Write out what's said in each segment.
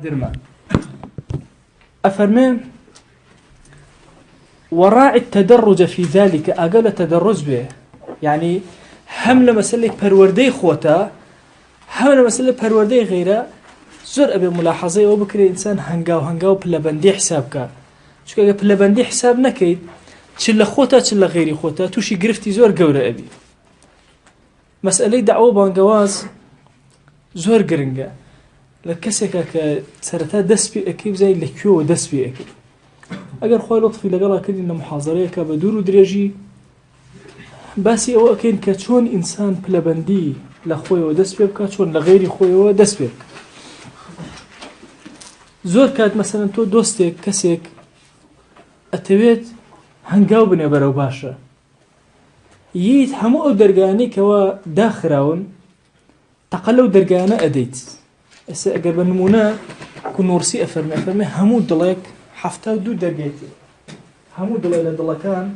درمان ئەفەرمێ وراعي التدرج في ذلك ئاگا لە تەدەڕج بێ یعنی هەم لە مەسلەی پەروەردەی خۆتە هەم لە مەسلەی پەروەردەی غیرە زۆر ئەبێ ملاحەزەی ئەوە بکرێ ئینسان هەنگاو هەنگاو پلەبەندی حساب بکە چونکە ئەگەر پلەبەندی حساب نەکەیت چ لە خۆتا چ لە غیری خۆتا تووشی گرفتی زۆر گەورە ئەبی مەسئلەی دەعوە بانگەواز زۆر گرنگە لە کەسێکە کە سەرەتا دەست پێ ئەەکەی بزای لە کوێوە دەست پێ ئەەکەی ئەگەر خۆی لۆتفی لەگەڵا کردین لە محازەرەیەکە بە دوور و درێژی باسی ئەوە ئەەکەین کە چۆن ئینسان پلەبەندی لە خۆیەوە دەست پێ بکە چۆن لە غێری خۆیەوە دەست پێ بکە زۆر کات مەسەن تۆ دۆستێک کەسێک ئەتەوێت هەنگاو بنێ بەرەو باشە ییت هەموو ئەو دەرگانەی کەوا داخراون تەقە لەو دەرگانە ئەدەیت ئێستا ئەگەر بە نمونە کونۆرسی ئەفەرمێ ئەفەرمێ هەموو دڵێک 72 دەرگای تێ هەموو دڵێ لە دڵەکان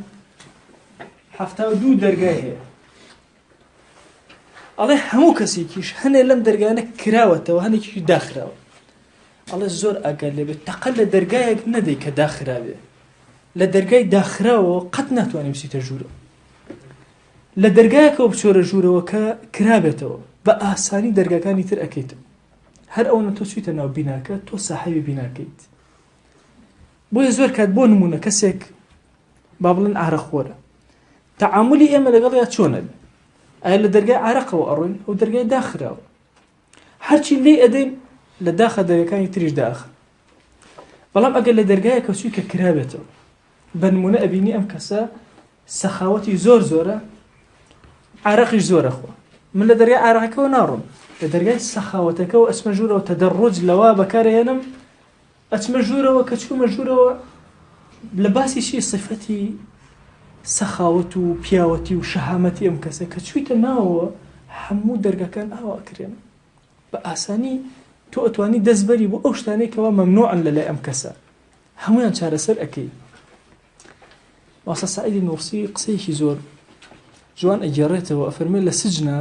72 دەرگای هەیە ئەڵێ هەموو کەسێکیش هەنێ لەم دەرگانە کراوەتەوە هەنێکیش داخراوە ئەڵێ زۆر ئاگات لێ بێت تەقە لە دەرگایەک نەدەی کە داخرابێ لە دەرگای داخراوەوە قەت ناتوانانی بچیتە ژوورەوە لە دەرگایەکەوە بچۆرە ژوورەوە کە کرابێتەوە بە ئاسانی دەرگاکانی تر ئەکەیتەوە هەر ئەوەنە تۆ چویتە ناو بیناکە تۆ ساحێبی بیناکەیت بۆیە زۆر کات بۆ نمونە کەسێک با بڵێن عارەقخۆرە تەعاملی ئێمە لەگەڵ یا چۆنە ئایا لە دەرگای عارەقەوە ئەڕۆین ئەو دەرگای داخراوە هەرچی لێی ئەدەین لە داخە دەرگەکانی تریش داخن بەڵام ئەگەر لە دەرگایەکە چووی کە کرابێتەوە بە نمونە ئەبینی ئەم کەسە سەخاوەتی زۆر زۆرە عرەقیش زۆرە خوا من لە دەرگای عراقەکەەوە ناڕۆم لە دەرگای سەخاوەتەکەەوە ئەچمە ژوورەوە تەدەڕۆج لەوە بەکارهێنم ئەچمە ژوورەوە کە چوومە ژوورەوە لە باسی چی سیفەتی سەخاوەت و پیاوەتی و شەهامەتی ئەم کەسە کە چوویتە ناوەوە هەموو دەرگەکان ئاوا ئەکرێن بە ئاسانی تۆ ئەتوانی دەست بەری بۆ ئەو شتانەی کەوا مەمنوعن لە لای ئەم کەسە هەمویان چارەسەر ئەکەی واسە سعیدی نووسی قسەیەکی زۆر جوان ئەگێڕێتەوە ئەفەرمێ لە سجنا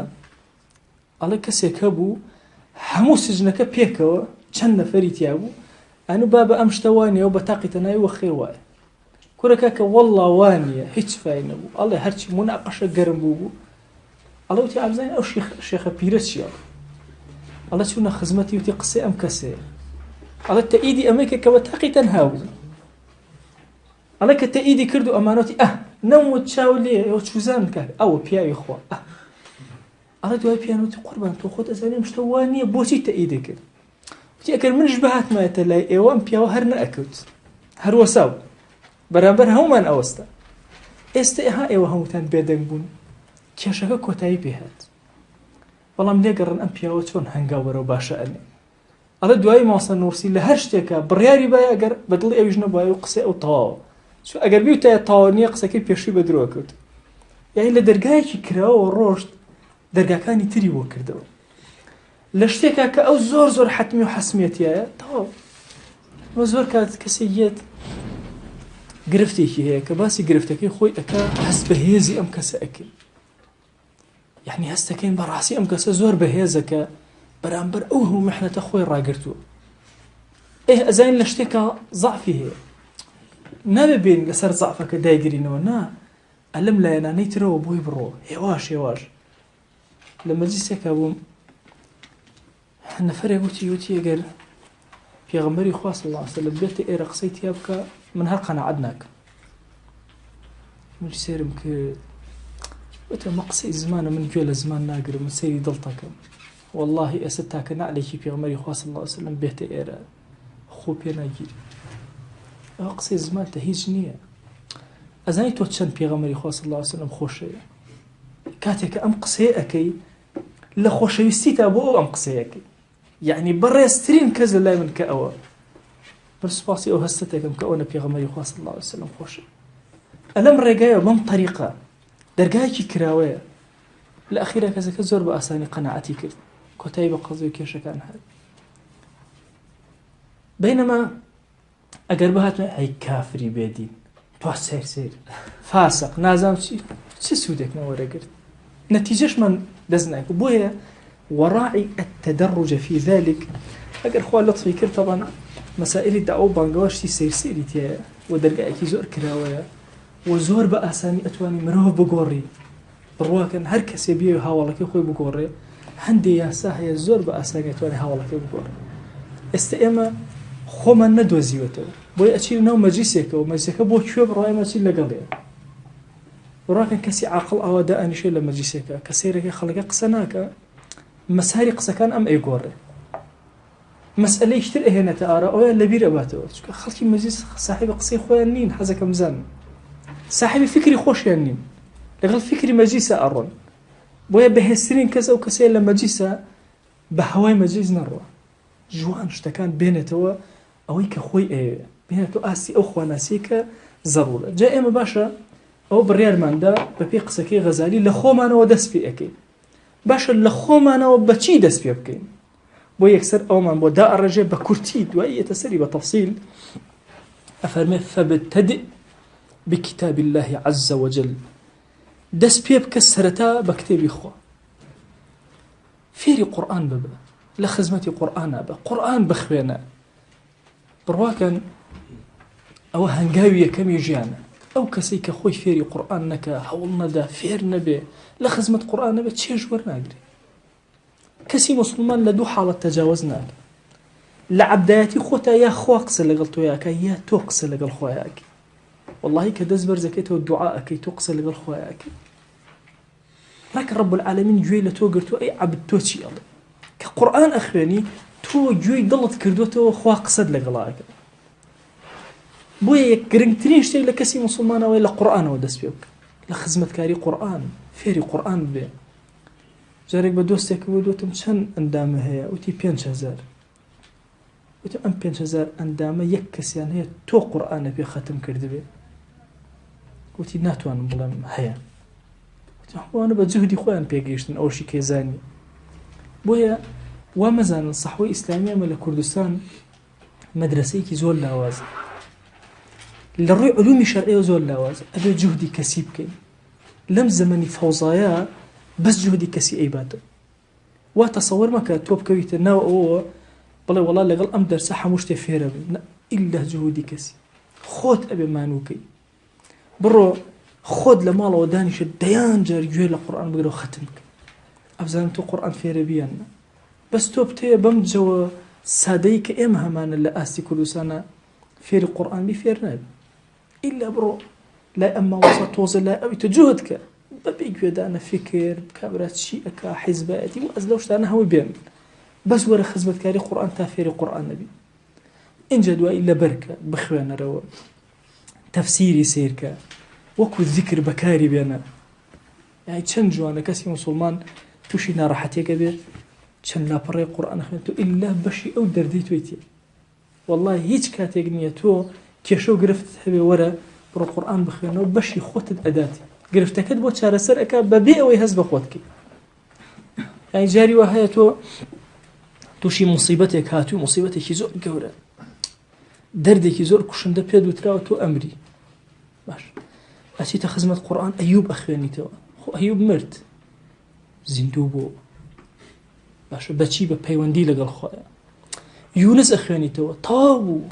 ئەڵێ کەسێک هەبوو هەموو سجنەکە پێکەوە چەند نەفەری تیا بوو ئەنو بابە ئەم شتە وانە و بە تاقی تەناوی وە خێر وایە کورە کاکە وەڵڵا وانیە هیچ فای نەبوو ئەڵێ هەرچی مناقەشە گەرم بوو بوو ئەڵێ وتی ئابزانین ئەو شێخە پیرە چییە ئەڵێ چوونە خزمەتی وتی قسەی ئەم کەسەیە ئەڵێ تەئیدی ئەمەی کە کە بە تاقی تەنها بوو ئەڵێ کە تەئیدی کرد و ئەمانەتی ئە نەموت چاو لێ ئەو چوزان کاک ئەوە پیاوی خوا ئە ئەڵێ دوای پێیان وتی قوربان تۆ خۆت ئەزانی ئەم شتە وا نییە بۆچی تەئیدی کرد وتی ئەگەر منیش بهاتمایەتە لای ئێوە ئەم پیاوە هەر نەئەکەوت هەر وەسا بوو بەرامبەر هەمومان ئەوەستا ئێستا ها ئێوە هەمووتان بێدەنگ بوون کێشەکە کۆتایی پێهات بەڵام لێگەڕن ئەم پیاوە چۆن هەنگاو بەرەو باشە ئەنێ ئەڵێ دوایی مامۆستا نوورسی لە هەر شتێکا بڕیاری بایە ئەگەر بە دڵی ئەویش نەبوایە و قسەی ئەو تەواوە چون ئەگەر بیوتایە تەواو نییە قسەکەی پێشووی بە درۆ کەوت یعنی لە دەرگایەکی کراوە ڕۆشت دەرگاکانی تری بۆ کردەوە لە شتێکا کە ئەو زۆر زۆر حتمی و حەسمیەتیایە تەواو وە زۆر کات کەسێک یەت گرفتێکی هەیە کە باسی گرفتەکەی خۆی ئەکا هەست بە هێزی ئەم کەسە ئەکەی یعنی هەستەکەین بەڕاستی ئەم کەسە زۆر بەهێزە کە بەرامبەر ئەو هەموو محنەتە خۆی ڕاگرتووە ئێ ئەزانین لە شتێکا زەعفی هەیە نابێ بین لەسەر زەعفەکە دایگرینەوە نا ئەلم لایەنانەی ترەوە بۆی بڕۆ هێواش هێواش لە مەجلیسێکا بووم نەفەرێک وتی وتی ئەگەر پێغەمبەری خوا صلی الله علیه وسلم بێتە ئێرە قسەی تیا بکە من هەر قەناعەت ناکەم من سێرم کرد وتم مە قسەی زمانە من گوێ لە زمان ناگرم من سەیری دڵتەکەم واللهی ئێستا تاکە نعلێکی پێغەمبەری خوا صلی الله علیه وسلم بێتە ئێرە خۆ پێ ناگیری ئەوە قسەی زمان تە هیچ نییە ئەزانی تۆ چەند پێغەمبەری خوا صلی الله علیه وسلم خۆشەوێ کاتێک کە ئەم قسەیە ئەەکەی لە خۆشەویستیتا بۆ ئەو ئەم قسەیەکەی یعنی بەڕێزترین کەس لە لای من کە ئەوە من سوپاسی ئەو هەستە دەکەم کە ئەوە پێغەمبەری خوا صلی الله علیه وسلم خۆشە ئەلەم ڕێگایە بەم طریقە دەرگایەکی کراوەیە لە ئەخیرا کەسەکە زۆر بە ئاسانی قەناعەتی کرد کۆتایی بە قەزی و کێشەکان هات بینەما ئەگەر بهاتمە ئەی کافری بێدین تۆ سەیر سەیر فاسق نازانم چی چ سوودێکمان وەرەگرت نەتیجەشمان دەست ناکە بۆیە وەڕاعی التدرج في ذلك. ئەگەر خوا لەتفی کرد تەبان مەسائلی داوە و بانگەوە شتی سەیر سەیری تایە و دەرگایەکی زۆر کراوەیە و زۆر بە ئاسانی ئەتوانی مرۆڤ بگۆڕی بڕواکەن هەر کەسێ بێ هاوڵەکەی خۆی بگۆڕێ هەندێ یاسا هەیە زۆر بە ئاسانی ئەتوانی هاوڵەکەی بگۆڕێ ئێستا ئێمە خۆمان نەدۆزیوەتەوە بۆیە ئەچین ناو مەجلیسێکەوە مەجلیسەکە بۆ کوێ بڕوا ئێمە چین لەگەڵێ بڕواکەن کەسی عاقڵ ئاوا دائەنیشێ لە مەجلیسێکە کە سەیرەکەی خەڵەکە قسە ناکە مەساری قسەکان ئەم ئەیگۆڕێ مەسئلەیەکی تر ئەهێنێتە ئارا ئەویان لەبیر ئەباتەوە چونکە خەڵکی مەجلیس ساحێبی قسەی خۆیان نین حەزەکەم بزانن ساحێبی فکری خۆشیان نین لەگەڵ فکری مەجلیسە ئەڕۆن بۆیە بەهێزترین کەس ئەو کەسەیە لە مەجلیسە بە هەوای مەجلیس نەڕوە جوان شتەکان بێنێتەوە ئەوەی کە خۆی ئەیەوێ بێنێتەوە ئاستی ئەو خواناسیە کە زەڕورە جا ئێمە باشە ئەو بڕیارماندا بەپێی قسەکەی غەزالی لە خۆمانەوە دەست پێ ئەەکەین باشە لە خۆمانەوە بەچی دەست پێ بکەین بۆ یەکسەر ئەومان بۆ دائەڕێژێ بە کورتی دوایی یەتە سەری بە تەفسیل ئەفەرمێ فبتدئ بکتاب الله عز وجل دەست پێ بکە سەرەتا بە کتێبی خوا فێری قورآن ببە لە خزمەتی قورآانە بە قورآن بخوێنە بڕواکەن ئەوە هەنگاوی یەکەمی ژیانە ئەو کەسەی کە خۆی فێری قورآن نەکە هەوڵ نەدا فێر نەبێ لە خزمەت قورآن نەبێ چێژ وەرناگرێ کەسی موسڵمان لە دوو حاڵەت تەجاوەز ناکا لە عەبدایەتی خۆتا یا خوا قسە لەگەڵ تۆ یاکا یا تۆ قسە لەگەڵ خۆیا ئەکەی واللهی کە دەست بەرزەکەیتەوە دوعا ئەکەی تۆ قسە لەگەڵ خۆیا ئەکەی ڕێک ڕب العالمین گوێی لە تۆ گرتو ئەی عەبد تۆ چی ئەڵێ کە قورئان ئەخوێنی تۆ گوێی دڵت کردوتەوە خوا قسەت لەگەڵا ئەکا بۆیە یەک گرنگترین شتێک لە کەسی موسڵمانەوەی لە قورئانەوە دەست پێ بکە لە خزمەتکاری قورئان فێری قورئان بێ جارێک بە دۆستێکم وت وتم چەند ئەندامە هەیە وتی 5هزار وتم ئەم 5هزار ئەندامە یەک کەسیان هەیە تۆ قورئانە پێ خەتم کردبێ وتی ناتوانم بڵێم هەیە وتم بە جهدی خۆیان پێگەیشتن ئەوشی کێزانی بۆیە وا مەزانن سەحوەی ئیسلامی ئەمە لە کوردستان مەدرسەیەکی زۆر لاوازە لە ڕووی علومی شەرعیەوە زۆر لاوازە ئەبێ جهدی کەسی بکەین لەم زەمەنی فەوزایە بەس جوهدی کەسی ئەیباتەوە وا تەسەوەر مەکە تۆ بکەویتە ناو ئەوەوە بڵێ وەڵا لەگەڵ ئەم دەرسە هەموو شتێ فێرە بم نە ئیلا جهودی کەسی خۆت ئەبێ مانووکەی بڕۆ خۆت لە ماڵەوە دانیشە دەیان جار گوێ لە قورئان بگرە و خەتم بکە ئەبزانم تۆ قورئان فێرە بیان نا بەس تۆ بتەیە بەم جەوە سادەی کە ئێمە هەمانە لە ئاستی کوردستانە فێری قورئان بی فێر نابی ئیلا بڕۆ لای ئەم مامۆستا تۆزە لای ئەوی تە جوهد کە بەبێ گوێدانە فکر کابرا چی ئەکا حیزبایەتی و ئەز لەو شتانە هەمووی بێن بەس وەرە خزمەتکاری قورئان تا فێری قورئان نەبی ئینجا دوایی لەبەرکە بخوێنەرەوە تەفسیری سیرکە وەکو ذیکر بەکاری بێنە یای چەند جوانە کەسی مسلمان تووشی ناڕەحەتێکە بێت چەند لاپەڕەی قورئان خوێن تۆ ئیلا بەشی ئەو دەردەی تۆی تێ وەڵا هیچ کاتێک نییە تۆ کێشە و گرفتت هەبێ وەرە بڕۆ قورئان بخوێنەوە بەشی خۆتت ئەدات گرفتەکەت بۆ چارەسەر ئەکا بەبێ ئەوەی هەست بە خۆت کەی یانی جاری وا هەیە تۆ تووشی مصیبەتێک هاتوو مصیبەتێکی زۆر گەورە دەردێکی زۆر کوشندە پێ دوتراوە تۆ ئەمری باش ئەچیتە خزمەت قورئان ئەیوب ئەخوێنیتەوە خۆ ئەیوب مرد زیندوو بوو باشە بەچی بە پەیوەندی لەگەڵ خۆیان یونس ئەخوێنیتەوە تەواو بوو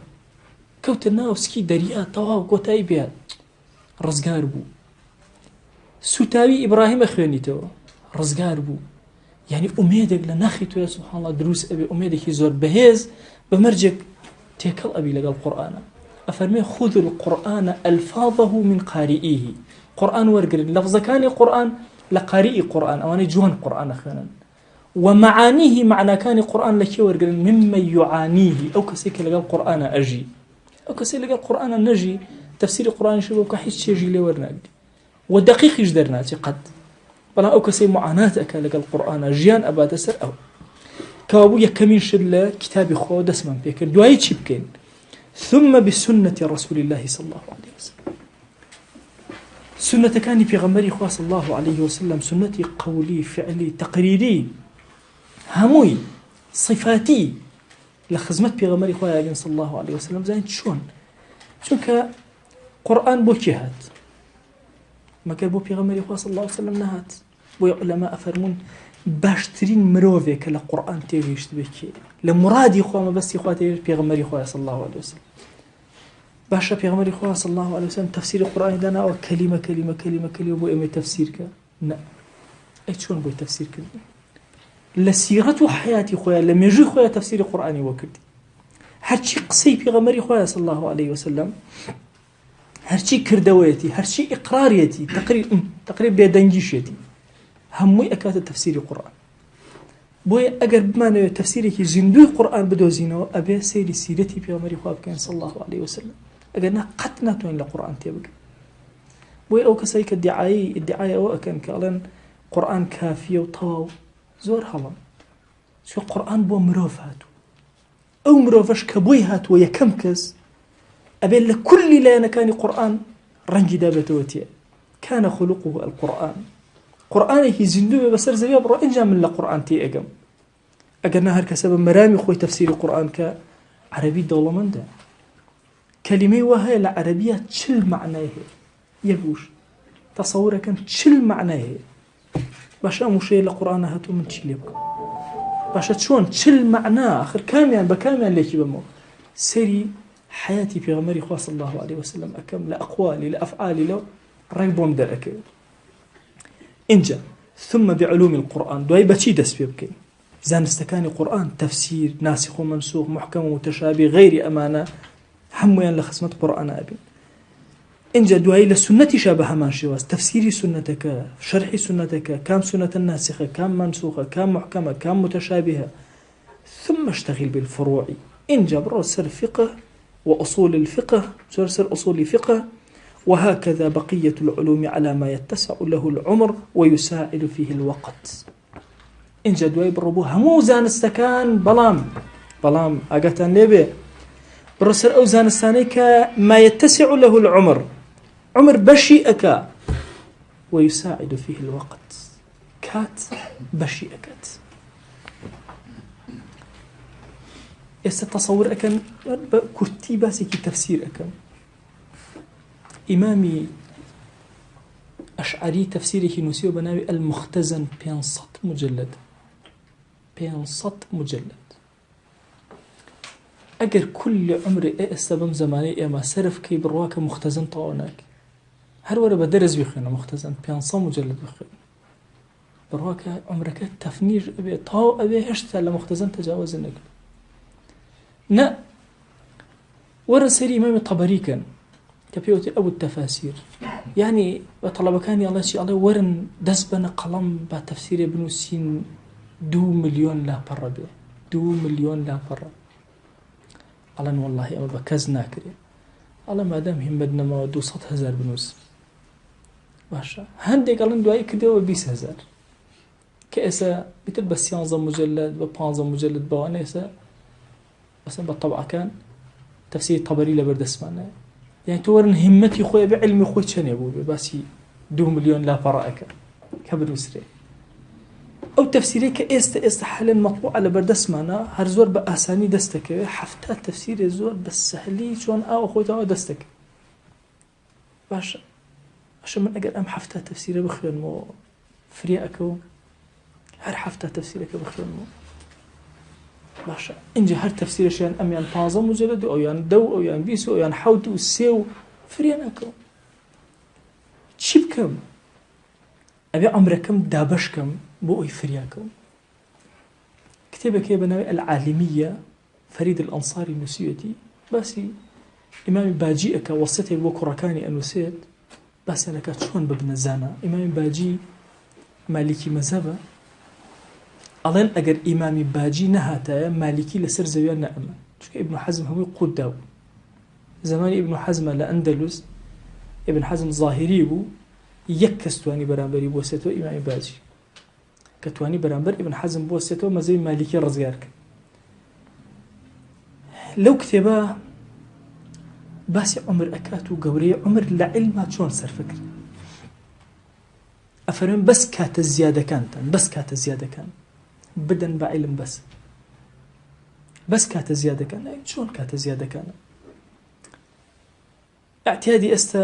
کەوتە ناو سکی دەریا تەواو کۆتایی بێت ڕزگار بوو سوتاوی ئیبراهیم ئەخوێنیتەوە ڕزگار بوو یعنی ئومێدێک لە ناخی تۆ سبحان الله دروست ئەبێ ئومێدێکی زۆر بەهێز بە مەرجێک تێکەڵ ئەبی لەگەڵ قورآانە ئەفەرمێ خذ القرآن الفاظه من قارئیه قورآن وەرگرن لەفزەکانی قورآن لە قاریئی قورآن ئەوانەی جوان قورآن ئەخوێنن ومعانیه معناکانی قورآن لە کێ وەرگرن ممن یعانیه ئەو کەسێک کە لەگەڵ قورآە ئەژی ئەو کەسێک لەگەڵ قورآە نەژی تەفسیری قورآنیش بۆ بکە هیچ چێژی لێ وەرناگری و دقیقیش دەرناچێ قەت بەڵام ئەو کەسەی معانات ئەکا لەگەڵ قورآە ژیان ئەباتە سەر ئەو کەوابوو یەکەمین شت لە کتابی خۆ دەستمان پێکرد دوایی چی بکەین ثم بسنة رسول الله صلى الله عليه وسلم سوننەتەکانی پێغەمبەری خوا صلی اللە علیه وسلم سوننەتی قەولی فعلی تەقریری هەمووی صفاتی لە خزمەت پێغەمبەری خوا یاگەن صلی اللە علیه وسلم زانین چۆن چونکە قورئان بۆ کێ هات مەگەر بۆ پێغەمبەری خوا صلی اللە علیه وسلم نەهات بۆیە علەما ئەفەرموون باشترین مرۆڤێک کە لە قورئان تێگەیشتبێ کێ؟ لە مرادی خوا مەبەستی خوا تێگەیشت پێغەمبەری خوا صلی الله علیه وسلم. باشە پێغەمبەری خوا صلی الله علیه وسلم تەفسیری قورئانی داناوە کەلیمە کەلیمە کەلیمە کەلیمە بۆ ئێمەی تەفسیر کە؟ نا. ئەی چۆن بۆی تەفسیر کردن؟ لە سیرەت و حیاتی خۆیان لە مێژووی خۆیان تەفسیری قورئانی بۆ کردی. هەرچی قسەی پێغەمبەری خوا صلی الله علیه وسلم هەرچی کردەوەیەتی هەرچی ئیقراریەتی تقریب بێدەنگیشێتی هەمووی ئەکاتە تەفسیری قورئان. بۆیە ئەگەر بمانەوێت تەفسیرێکی زیندووی قورئان بدۆزینەوە ئەبێ سەیری سیرەتی پێغەمبەری خوا بکەین صلی الله علیه وسلم، ئەگەر نا قەت ناتوانین لە قورئان تێبگەین. بۆیە ئەو کەسایی کە دیعایی ئیدعای ئەوە ئەکەن کە ئەڵێن قورئان کافیە و تەواو زۆر هەڵەن، چونکە قورئان بۆ مرۆڤ هاتووە، ئەو مرۆڤەش کە بۆی هاتووە یەکەم کەس ئەبێت لە کولی لایەنەکانی قورئان ڕەنگی دابێتەوە تێ کانە خلقه القرآن، قورئانێکی زیندوو بێ بەسەر زەویا بڕۆ ئینجا من لە قورئان تێ ئەگەم. ئەگەر نا هەر کەسە بە مەرامی خۆی تەفسیری قورئان کە عەرەبی دەوڵەمەندە، کەلیمەی وا هەیە لە عەرەبیە 40 مەعنای هەیە، یەک وش تەسەورەکەن 40 مەعنای هەیە. باشە ئەم وشەیە لە قورئانە هاتوو من چی لێ بکەم؟ باشە چۆن 40 مەعنا آخر کامیان بە کامیان لێکی بەمەوە؟ سەیری حیاتی پێغەمبەری خوا صلی الله علیه وسلم ئەکەم لە ئەقوالی لە ئەفعالی لەو ڕێک بۆم دەرەکەوێت. ئینجا ثم بعلوم القرآن دوای بەچی دەست پێ بکەین؟ زانستەکانی قورئان، تەفسیر، ناسخ و مەنسوخ، محکەم و متشابه، غەیری ئەمانە هەمویان لە خزمەت قورئانە ئەبین. ئینجا دوایی لە سوننەتیشا بە هەمان شێواز تەفسیری سوننەتەکە، شەرحی سوننەتەکە، کام سوننەتە ناسخە، کام مەنسوخە، کام محکەمە، کام متشابهە. ثم اشتغل بالفروع، ئینجا بڕۆ سەر فقه وأصول الفقه، سەر سەر أصول فقه، وهكذا بقية العلوم على ما يتسع له العمر ويساعد فيه الوقت. ئینجا دوای بڕۆ بۆ هەموو زانستەکان، بەڵام ئاگاتان لێبێ بڕۆ سەر ئەو زانستانەی کە ما يتسع له العمر، عمر بەشی ئەکا، ويساعد فيه الوقت، کات بەشی ئەکات. ئێستا تەسەور ئەکەن بە کورتی باسێکی تەفسیر ئەکەم. ئیمامی ئەشعەری تەفسیرێکی نووسیوە بە ناوی المختزن 500 مجلد، 500 مجلد. ئەگەر کل عمر ئێستا بەم زمانەی ئێمە سەرف کەی بڕوا کە مختزن تەواو ناکەی، هەر وەرە بە دەرس بخوێنە مختزن 500 مجلد بخوێنە، بڕوا کە عمرەکە تەفنیش ئەبێ تەواو ئەبێ، هێشتا لە مختزن تەجاوز نەکرد. نە وەرە سەیری ئیمامی طەبەری کەن کە پێوتێ ئەبو التەفاسیر، یعنی بە تەڵەبەکانی ئەڵێ چی؟ ئەڵێ وەرن دەست بەنە قەڵەم با تەفسیرێ بنووسین 2 ملیۆن لاپەڕە بێ، 2 ملیۆن لاپەڕە. ئەڵێن وەڵڵاهی ئەمە بە کەس ناکرێ. ئەڵێ مادام هیمەت نەماوە دووسەد هەزار بنووس. باشە هەندێک ئەڵێن دوایی کردەوە 20,000 کە ئێستا بیتر بە 13 مجلد بە 15 مجلد بەوانە ئێستا ئەسڵەن بە تەبعەکان تەفسیری طەبەری لەبەر دەستمانە. یعنی تۆ وەرن هیمەتی خۆی بە علمی خۆی چەنێ بوو بێ باسی 2 ملیۆن لاپەڕە ئەکە کە بنووسرێ. ئەو تەفسیرەی کە ئێستا ئێستا حالێن مەطبوعە لەبەر دەستمانە هەر زۆر بە ئاسانی دەست دەکەوێ، 70 تەفسیرێ زۆر بە سەهلی چۆن ئاوە خۆیتەوە دەست دەکەوێ. باشە باشە من ئەگەر ئەم 70 تەفسیرە بخوێنمەوە فریا ئەکەوم، هەر 70 تەفسیرەکە بخوێنمەوە. باشە اینجا هەر تەفسیرەشیان ئەمیان 15 مجلد و ئەویان 10 و ئەویان 20 و ئەویان 7 و 3 و فریا ناکەوم. چی بکەم؟ ئەبێ عمرەکەم دابەشکەم بۆ ئەوی فریاکەوم. کتێبێک هەیە بە ناوی العالمیە، فەرید الئەنصاری نووسیوێتی، باسی ئیمامی باجی ئەکا، وەسیەتێک بۆ کوڕەکانی ئەنووسێت، باسیان ئەکا چۆن ببنە زانا. ئیمامی باجی مالیکی مەزهەبە، ئەڵێن ئەگەر ئیمامی باجی نەهاتایە مالیکی لەسەر زەویان نەئەما، چونکە ئیبن حەزم هەمووی قوت دابوو. زمانی ئیبن حەزمە لە ئەندەلوس، ئیبن حەزم ظاهری بوو، یەک کەس توانی بەرامبەری بوەسێتەوە ئیمامی باجی، کە توانی بەرامبەر ئیبن حەزم بوەسێتەوە مەزهەبی مالیکی ڕزگار کرد. لەو کتێبە باسی عمر ئەکات و گەورەی عمر لە علما چۆن سەرفکرد. ئەفەرمێن بەس کاتە زیادەکانتان، بەس کاتە زیادەکان بدەن بە علم، بەس بەس کاتە زیادەکان. ئەی چۆن کاتە زیادەکانە؟ اعتیادی ئێستا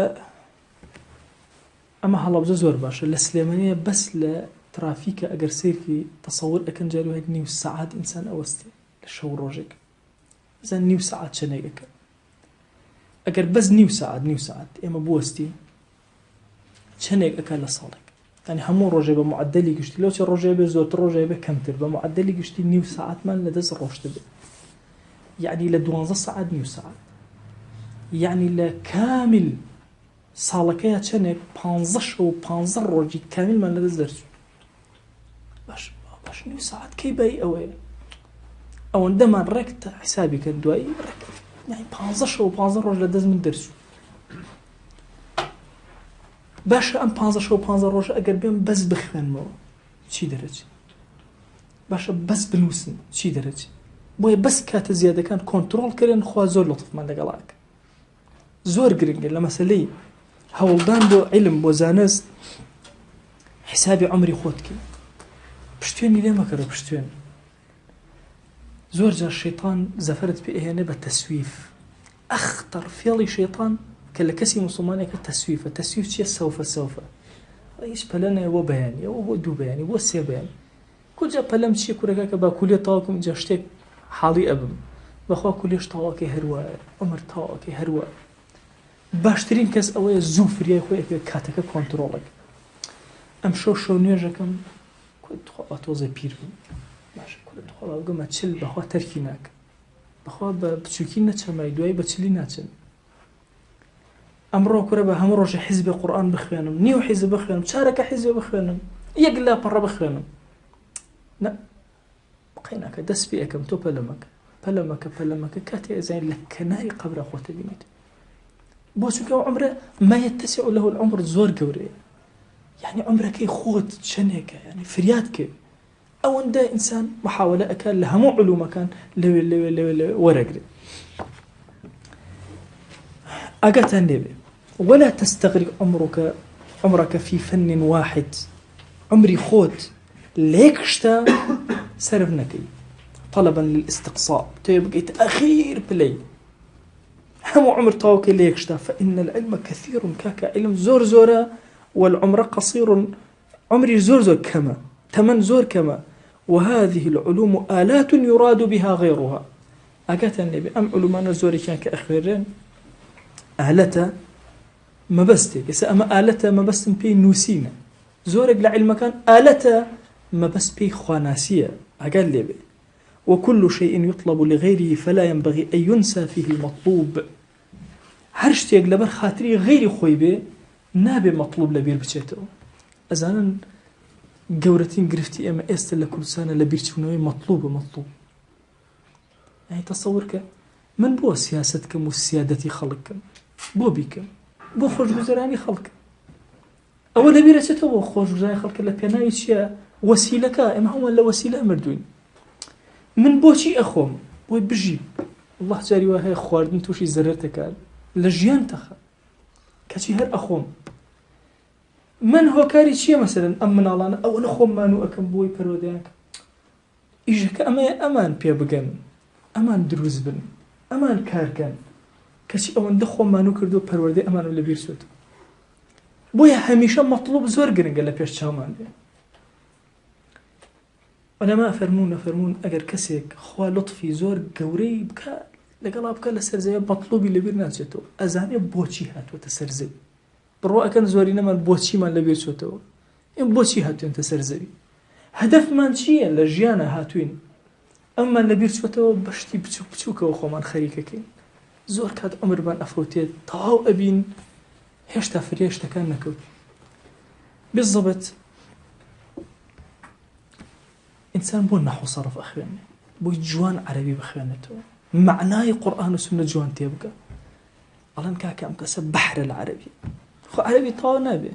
ئەمە هەڵەبجە زۆر باشە، لە سلێمانیە بەس لە ترافیکە ئەگەر سەیرکی تەسەور ئەکەن جاری وایە نیو سەعات ئینسان ئەوەستێ لە شەو ڕۆژێک بزان نیو سەعات چەنێک ئەکە ئەگەر بەس نیو سەعات نیو سەعات ئێمە بوەستین چەنێک ئەکا لە ساڵێک یعنی هەموو ڕۆژێ بە معدلی گشتی لەو چه ڕۆژێ بێ زۆرتر ڕۆژێ بێ کەمتر بە معدلی گشتی نیو سەعاتمان لە دەست ڕۆشت بێ یعنی لە دوانزە سەعات نیو سەعات یعنی لە کامل ساڵەکەیا چەنێک پانزە شەو و پانزە ڕۆژی کامیلمان لەدەست دەرچوو باش باش نیو سەعات کەی بای ئەوەیە ئەوەندەمان ڕێک حسابی کرد دوایی ڕێک یعنی پانزە شەو و پانزە ڕۆژ لە دەست من دەرچوو باشە ئەم پانزە شەو و پانزە ڕۆژە ئەگەر بێم بەس بخوێنمەوە چی دەرەچێ باشە بەس بنووسم چی دەرەچێ بۆیە بەس کاتە زیادەکان کۆنتترۆڵ کرێن خوا زۆر لەتفمان لەگەڵاکە زۆر گرنگە لە مەسەلەی هەوڵدان بۆ عیلم بۆ زانست حیسابی عمری خۆت کەی پشتێنی لێ مەکەرە پشتێن زۆر جار شەیتان زەفەرت پێ ئەهێنێ بە تەسویف ئەختەر فێڵی شەیتان کە لە کەسی مسلمانێکە تەسویفە تەسویف چییە سەوفە سەوفە هیچ پەلە نەیە بۆ بەیانی ئەوە بۆ دوو بەیانی بۆ سێ بەیانی کوجا پەلەم چیە کورە کاکە با کولیە تەواو کەم ئینجا شتێک حاڵی ئەبم بەخوا کولیەش تەواوەکەی هەر وایە عومر تەواوەکەی هەر وایە باشترین کەس ئەوەیە زوو فریای خۆی ئەکەوێت کاتەکە کۆنترۆڵەکە ئەم شەو شەو نوێژەکەم کورە تخوا با تۆزێ پیر بم باشە کورە تخوا با بگەمە چل بەخوا تەرکی ناکە بەخوا بە بچووکی نەچەمای دوایی بە چلی ناچن ئەمڕۆ کورە بە هەموو ڕۆژێ حیزبێ قورئان بخوێنم نیو حیزب بخوێنم چارەکە حیزبێ بخوێنم یەک لاپەڕە بخوێنم نە قەیناکە دەست پێ ئەکەم تۆ پەلەمەکە پەلەمەکە پەلەمەکە کاتێ ئەزانین لە کەناری قەبرا خۆتە بینیت بۆ چونکە ئەو عمرە ما يتسع له العمر زۆر گەورەیە یعنی عمرەکەی خۆت چەندێکە یعنی فریاد کرد ئەوەندە ئینسان محاوەلە ئەکات لە هەموو علومەکان لەوێ لەوێ لەوێ لەوێ وەرەگرێ ئاگاتان لێبێ ولا تستغرق عمرك عمرك في فن واحد عمری خۆت لە یەک شتە سەرف نەکەی طلبا للاستقصاء تۆ بگەیت ئەخیر پلەی هەموو عمر تەواوکە لە یەک شتە فإن العلم كثير کاکە علم زۆر زۆرە والعمر قصير عومریش زۆر زۆر کەمە، تەمەن زۆر کەمە، وهذه العلوم آلات یراد بها غیرها، ئاگاتان لێبێ ئەم علومانە زۆرێکیان کە ئەخوێنرێن ئالەتە مەبەستێک، ئێستا ئەمە ئالەتە مەبەستم پێی نووسینە، زۆرێک لە عیلمەکان ئالەتە مەبەست پێی خواناسییە، ئاگات لێبێ. وكل شيء يطلب لغيره فلا ينبغي أن ينسى فيه المطلوب هەر شتێک لەبەر خاتری غەیری خۆی بێ نابێ مەتڵوب لە بیر بچێتەوە. ئەزانن گەورەترین گرفتی ئێمە ئێستا لە کوردستانە لە بیرچوونەوەی مەتڵوبە مەتڵوب. یانی تەسەور کە من بۆ سیاسەت کەم و سیادەتی خەڵک کەم بۆ بیکەم بۆ خۆشگوزەرانی خەڵک ئەوە لە بیرەچێتەوە بۆ خۆشگوزاری خەڵکە لە پێناوی چییە وەسیلەکە ئێمە هەمووان لە وەسیلە مردوین من بۆچی ئەخۆم بۆی بژیم الله جاری وا هەیە خواردن تووشی زەرەر دەکات لە ژیان تەخە کەچی هەر ئەخۆم من هۆکاری چییە مەسەرن ئەم مناڵانە ئەوە نەخۆم مانوو ئەەکەم بۆی پەرۆدەیان کەم ئیشەکە ئەمەیە ئەمان پێ بگەن ئەمان دروست بن ئەمان کارکەن کەچی ئەوەندە خۆم مانوو کردو پەروەردەی ئەمانم لەبیر چێت بۆیە هەمیشە مەطلوب زۆر گرنگە لە پێش چاومان بێ عولەما ئەفەرموون ئەفەرموون ئەگەر کەسێک خوا لوتفی زۆر گەورەی بکا لەگەڵا بکا لەسەر زەوی مەتڵوبی لەبیر ناچێتەوە ئەزانێ بۆچی هاتووەتە سەر زەوی بڕوا ئەکەن زۆرینەمان بۆچیمان لەبیر چۆتەوە ئێمە بۆچی هاتوێنتە سەر زەوی هەدەفمان چییە لە ژیانە هاتوین ئەممان لەبیر چۆتەوە بە شتی بچوک بچووکەوە خۆمان خەریکەکەین زۆر کات عمرمان ئەفەوتێت تەواو ئەبین هێشتا فریای شتەکان نەکەوت بالضبط ئینسان بۆ نەحو سەرف ئەخوێنێ بۆی جوان عەرەبی بخوێنێتەوە مەعنای قورئان و سوننە جوان تێبگا ئەڵێن کاکە ئەم کەسە بەحرە لە عەرەبی خۆ عەرەبی تەواو نابێ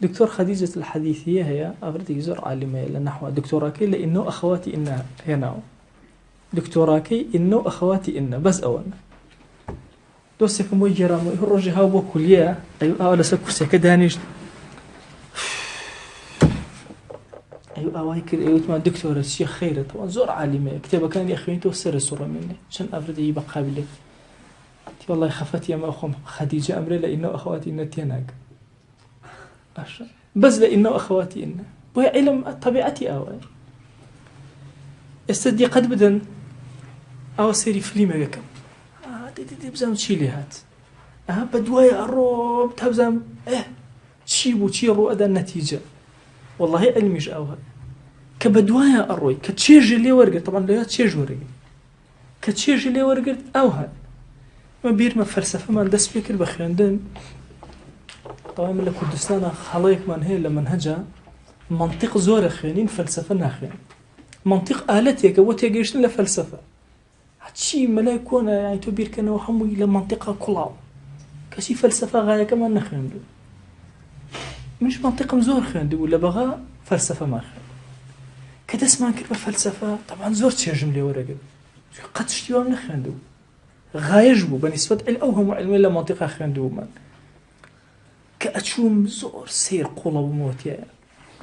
دکتۆر خەدیجە الحەدیثیە هەیە ئافرەتێکی زۆر عالیمەیە لە نەحوە دکتۆراکەی لە ئینە و ئەخەواتی ئینە هێناوە دکتۆراکەی ئینە و ئەخەواتی ئینە بەس ئەوەنە دۆستێکم بۆی گێرامەوە ئیه ڕۆژێ هاو بۆ کولیە ئەیو ئاوا لەسەر کورسەکە دانیشت ئەیو ئاوای کرد ئەیوتمان دکتۆرە چیە خەیرە تەوان زۆر عالیمەیە کتێبەکانی ئەخوێنیتەوە سەرە سوڕەمێنێ چەند ئافرەتێکی بە قابلێت تی وەڵای خەفەتی ئەمە خۆم خەدیجە ئەمرێ لە ئینە و ئەخواتی ئینە تێناگەم باشە بەس لە ئینە و ئەخواتی ئینە. بۆیە عیلم تەبیعەتی ئاوایە. ئێستا دیقەت بدەن ئاوا سەیری فلیمێک ئەکەم دەی بزانم چی لێ هات ئەها بە دوای ئەڕۆم تا بزانم ئێ چی بوو چی ڕوو ئەدا نەتیجە وەڵاهی عیلمیش ئاوایە کە بە دوایە ئەڕۆی کە چێژی لێ وەرگرت طبعا لەویا چێژ وەرەگری کە چێژی لێ وەرگرت ئەوها من بیرمە فەلسەفەمان دەست پێ کرد بە خوێندن طبعا من لە کوردستانە هەڵەیەکمان هەیە لە منهەجە منطق زۆرە خوێنین فەلسەفە ناخوێن منطق ئالەتێکە بۆ تێگەیشتن لە فەلسەفە هەچی مەلای کۆنە یانی تۆ بیرکەنەوە هەمووی لە مەنتیقا کوڵاو کەچی فەلسەفە غایەکەمان نەخوێندوو منیش مەنتیقم زۆر خوێندبوو لە بەغا فەلسەفەمان خوێند کە دەستمان کرد بە فەلسەفە تەبعەن زۆر چێژم لێ وەرەگرت قەت شتی وام نەخوێندبوو غایەش بوو بە نیسبەت ئەو هەموو عیلمەی لە مەنتیقا خوێندبوومان کە ئەچووم زۆر سەیر قوڵە بوومەوە تیایا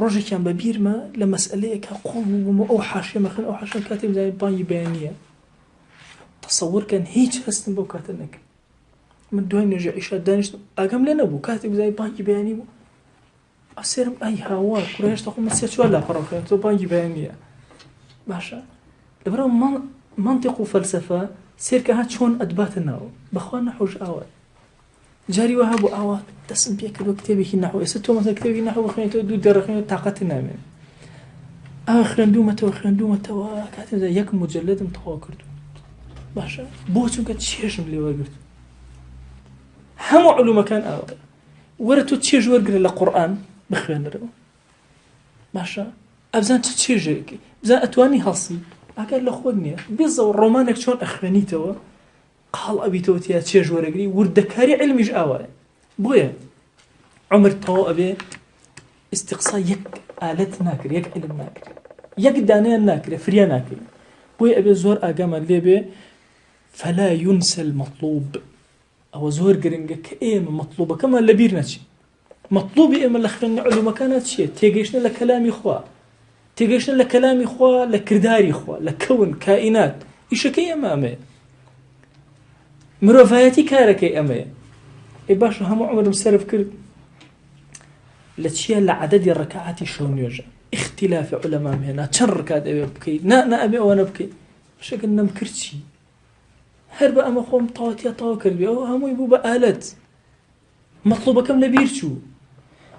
ڕۆژێکیان بە بیرمە لە مەسئەلەیەکا قوڵ بووبوومەوە ئەو حاشیەمە خوێند ئەو حاشیەم کاتێک بزانی بانگی بەیانییە تەسەور کەن هیچ هەستم بەو کاتە نەکرد من دوای نوێژی عیشا دانیشتم ئاگام لێ نەبوو کاتێک بزانی بانگی بەیانی بوو ئەسێرم ئەی هاوار کوڕە هێشتا خۆ من سێ چوار لاپەڕە خوێندەوە بانگی بەیانییە باشە لەبەرئەوە مەنتیق و فەلسەفە سێرکە ها چۆن ئەتباتە ناو بەخوا نەحوش ئاوای جاری وا هەبوو ئاوا دەستم پێ کردووە کتێبێکی نەحو ئێستا تۆ مەسەلەن کتێبێکی نەحو بخوێنیتەوە دوو دێڕ خوێنیتەوە تاقەتت نامێنێ ئاوا خوێندوومەتەوە خوێندوومەتەوە کاتێ یەک موجەلەدم تەواو کردوو باشە بۆ چونکە چێژم لێ وەرگرت هەموو علومەکان ئاوا وەرە تۆ چێژ وەرگرە لە قورئان بخوێنەرەوە باشە ئەبزان چ چێژێک بزان ئەتوانی هەڵسی ئاگەر لە خۆت نییە بێزەوە ڕۆمانێک چۆن ئەخوێنیتەوە قاڵ ئەبیتەوە تیا چێژ وەرەگری وردەکاری علمیش ئاوایە بۆیە عمر تەواو ئەبێ استقصا یەک ئالەت ناکرێ یەک علم ناکرێ یەک دانیان ناکرێ فریا ناکرێ بۆیە ئەبێ زۆر ئاگامان لێبێ فلا ينسى المطلوب ئەوە زۆر گرنگە کە ئێمە مەطلوبەکەمان لەبیر نەچین مەطلوبی ئێمە لە خوێندنی علومەکانە چییە تێگەیشتن لە کەلامی خوا تێگەیشتن لە کەلامی خوا لە کرداری خوا لە کەون کائینات ئیشەکەی ئێمە ئەمەیە مرۆڤایەتی کارەکەی ئەمەیە ئەی باشە هەموو عمرم سەرف کرد لە چییە لە عەدەدی ڕکعاتی شەو نوێژە اختلافی علەمام هێنا چەند ڕکات ئەوێ بکەیت نا نا ئەبێ ئەوە نەبکەیت باشەکە نەمکرد چی هەر بە ئەمە خۆم تەواوتیا تەواو کردبێ ئەوە هەمووی بوو بە ئالەت مەتڵوبەکەم لەبیر چوو.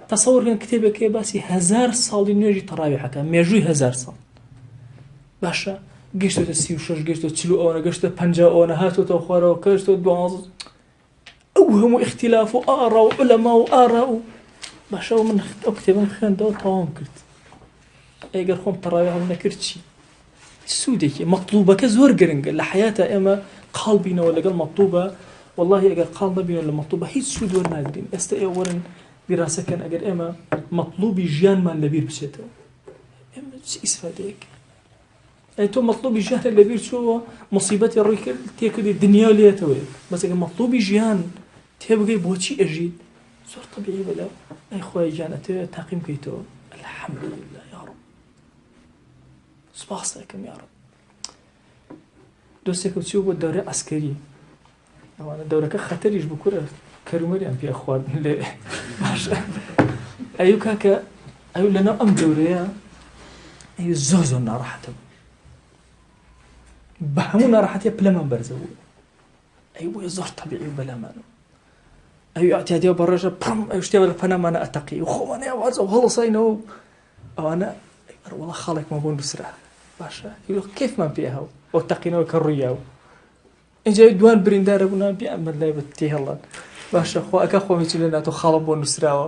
تەسەور کەن کتێبێک هەیە باسی هەزار ساڵی نوێژی تەڕاویحەکە مێژووی هەزار ساڵ باشە گەشتۆتە 36 گەشتۆ چل ئەوەنە گەشتە پ ئەوەنە هاتۆتەوە خوارەوە کەشتۆ دوازدە ئەو هەموو اختلاف و ئاڕا و علەما و ئارا و باشە من ئەو کتێبم خوێندەوە تەواوم کرد ئەگەر خۆم تەڕاوی هەڵ نەکرد چی سوودێکی مەتڵوبەکە زۆر گرنگە لە حەیاتا ئێمە قاڵ بینەوە لەگەڵ مەتڵوبە وەڵاهی ئەگەر قاڵ نەبینەوە لە مەتڵوبە هیچ سوود وەرناگرین ئێستا ئێوە وەرن دیراسەکەن ئەگەر ئێمە مەتڵوبی ژیانمان لەبیر بچێتەوە ئێمە چ ئیسفادەیەک ئەی تۆ مەتڵوبی ژیانت لەبیر چووەوە مصیبەتی ڕووی کرد تێکردی دنیا لێتەوە بەس ئەگەر مەتڵوبی ژیان تێبگەی بۆچی ئەژیت زۆر طبیعی بەلا ئەی خۆی گیان ئەتەوێت تاقیم بکەیتەوە الحمدلله یا رب سوپاست ئەکەم یاڕەب دۆستێکم چوو بۆ دەورەی عەسکەری ئەوانە دەورەکە خەتەریش بوو کورە کەرومەریان پێ خواردن لێ باشە ئەیو کاکە ئەو لەناو ئەم دەورەیە ئەی زۆر زۆر ناڕەحەتە بوو بە هەموو ناڕەحەتیە پلەمان بەرزە بوو ئەی بۆیە زۆر تەبیعی و بەلامانەوە ئەوی ئەعتیادیەوە بەڕێژە پڕم ئەو شتێ لە پەنامانە ئەتەقی و خۆمانە وازە و هەڵساینەوە ئەوانە وەڵا خاڵێکمان بۆ نووسرا باشە کەفمان پێ هەو ئەو تەقینەوە کە ڕوویا و اینجا دوان بریندارە بوونان پێ ئەمە لای بە تێهێڵان باشە خۆ ئەکە خۆم هیچ لە ناتۆ خاڵم بۆ نووسراوە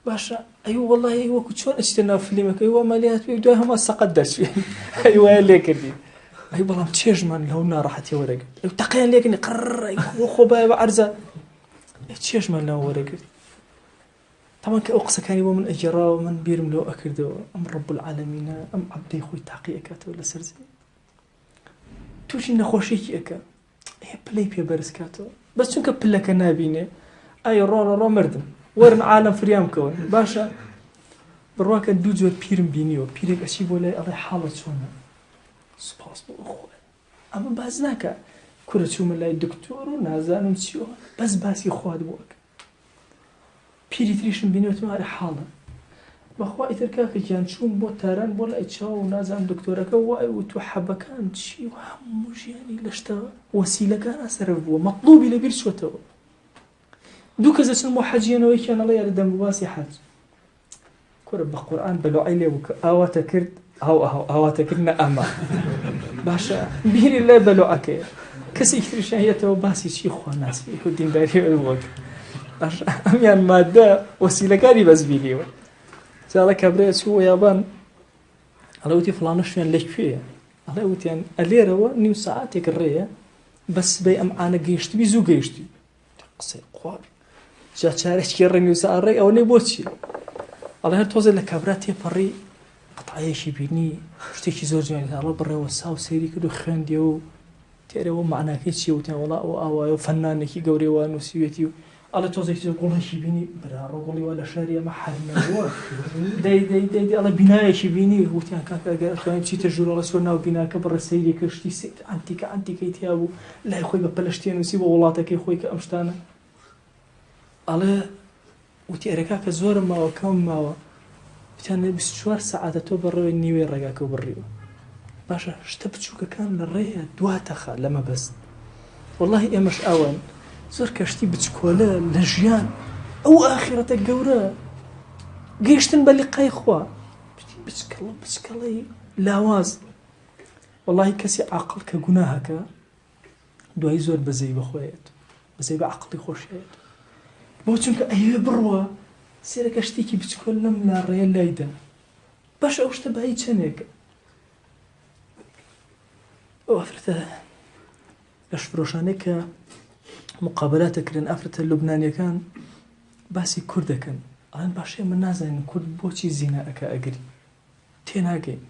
باشە ئەی وەڵی وەکو چۆن ئەچتە ناو فلیمەکەی وا مەلیات پێ دوای هەموو سەقەت دەرچوین ئەی وایە لێکردی ئەی بەڵام چێژمان لەو ناڕەحەتی وەرەگرت ئەو تەقیان لێکنی قڕ خۆ باە بە عەرزە چێژمان لەو وەرەگرت تەمان کە ئەو قسەکانی بۆ من ئەگێڕاوە من بیرم لەوە ئەکردەوە ئەم ڕب العالمینە ئەم عەبدەی خۆی تاقی ئەکاتەوە لەسەر زەوی تووشی نەخۆشیێکی ئەکە ئێ پلەی پێ بەرز کاتەوە بەس چونکە پلەکە نابینێ ئای ڕۆڵە ڕۆ مردم وەرن عالم فریام کەون باشە بڕواکە دوو جۆر پیرم بینیوە پیرێک ئەچی بۆ لای ئەڵێ حاڵە چۆنە سوپاس بۆ خۆی ئەمە باس ناکە کورە چوومە لای دکتۆر و نازانم چیەوە بەس باسی خوات بۆ ئەکە پیری تریشم بینی وتم ئەرێ حاڵە. بەخوا ئیتر کاکە گیان چووم بۆ تاران بۆ لای چاو و نازانم دکتۆرەکە وای وت و حەبەکان چی و هەموو ژیانی لە شتە وەسیلەکانا سەرف بووە مەتڵوبی لەبیر چۆتەوە. دوو کەس دەچن بۆ حەج یەنەوە یەکیان ئەڵێ یارە دەنگ و باسی حەج. کورە بە قورئان بەلوعەی لێ بوو کە ئاواتە کرد ئاو ئاو ئاواتە کرد نە ئەمە باشە بیری لە بەلوعەکەیە کەسێکی تریشیان یەتەوە باسی چی خواناسی و دینداری وەک باشە ئەمیان مادە وەسیلەکانی بەس بینیوە جاڵە کابرا چوو یابان ئەڵێ وتی فڵانە شوێن لە کوێیە ئەڵێ وتیان ئەلێرەوە نیو سەعاتێک ڕێیە بەس سبەی ئەم عانە گەیشتبی زوو گەیشتی قسەی قوار جا چارەکی ڕێ نیو سەعات ڕێ ئەوەنەی بۆ چی ئەڵێ هەر تۆزێ لە کابرا تێپەڕی قەتعەیەکی بینی شتێکی زۆر جوانی ئەڵێ بڕێوە ساو سەیری کرد و خوێندیەوە و تێرەوە مەعناکەی چییە وتیان وەڵا ئەوە ئاوایە و فەنانێکی گەورەی وا نووسیوێتی و ئەڵێ تۆزێکی تر گوڵێکی بینی براڕۆ گوڵی وا لە شاری ئێمە هەر نەبووە دەی دەی دەی دەی ئەڵێ بینایەکی بینی وتیان کاکە ئەگەر ئەتوانی بچیتە ژوور ئەڵێ چووە ناو بیناکە بڕێ سەیری کرد شتی سەیر عەنتیکە عەنتیکەی تیا بوو لای خۆی بە پەلە شتێ نووسی بۆ وڵاتەکەی خۆی کە ئەم شتانە ئەڵێ وتی ئەرێ کاکە زۆرم ماوە کەمم ماوە وتیان 24 سەعاتە تۆ بەڕێوەی نیوەی ڕێگاکە بڕیوە باشە شتە بچووکەکان لە ڕێیە دواتەخە لە مەبەست وەڵاهی ئێمەش ئاوان زۆر کەشتی بچکۆلە لە ژیان ئەو ئاخرەتە گەورە گەیشتن بە لقای خوا بچکەڵە بچکەڵەی لاواز وەڵاهی کەسی عاقڵ کە گوناهەکە دوایی زۆر بەزەی بەخۆیەت بەزەی بە عەقڵی خۆشیەت بۆ چونکە ئەیەوێ بڕوا سێرەکە شتێکی بچکۆل لەم لا ڕێیە لایدا باش ئەو شتە بایی چەندێکە ئەو ئافرەتە لەشفرۆشانەی کە مقابلات دەکرێن ئافرەتە لوبنانیەکان باسی کورد دەکەن ئەڵێن باشە ئێمە نازانین کورد بۆچی زینا ئەکا ئەگری تێناگەین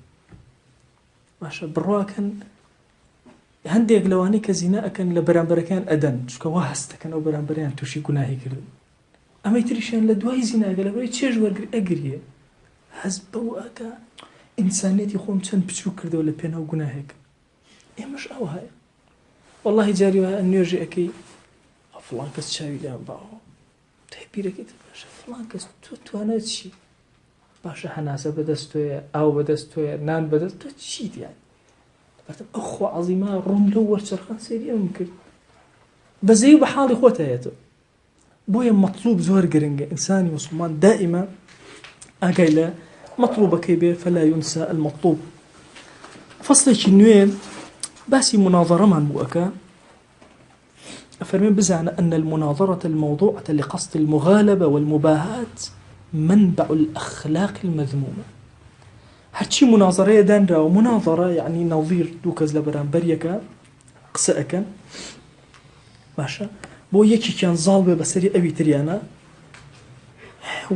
باشە بڕواکەن هەندێک لەوانەی کە زینا ئەکەن لە بەرامبەرەکەیان ئەدەن چونکە وا هەست دەکەن ئەو بەرامبەریان تووشی گوناهی کردن ئەمەی تریشیان لە دوای زیناگە لەبەرەی چێژ وەرگر ئەگریێ هەست بەو ئەکا ئینسانیەتی خۆم چەند بچووک کردەوە لە پێناو گوناهێک ئێمەش ئەوهایە واللهی جاری وایە نوێژی ئەەکەی فڵان کەس چاوی لێیان باوە تۆی بیرەکەیت باشە فڵان کەس تۆ توانای چی باشە هەناسە بەدەست تۆیە ئاو بەدەست تۆیە نان بەدەست تۆ چیت یان بەرتم ئەو خوا عەزیمە ڕووم لەو وەرچەرخان سەیری ئەوم کرد بەزەی و بە حاڵی خۆت هەیەتەوە بۆیە مەطلوب زۆر گرنگە ئینسانی مسلمان دائیمە ئاگای لە مەطلوبەکەی بێ فلا ينسى المطلوب فەصلێکی نوێ باسی مناظرەمان بوو ئەکا ئەفەرمێ بزانە أن المناظرة الموضوعة لقصد المغالبة والمباهاة منبع الأخلاق المذمومة هەرچی مناظرەیە دانراوە مناظرە یعنی نەظیر دوو کەس لە بەرامبەر یەکە قسە ئەکەن باشە بۆ یەکێکیان زاڵ بێ بەسەری ئەوی تریانە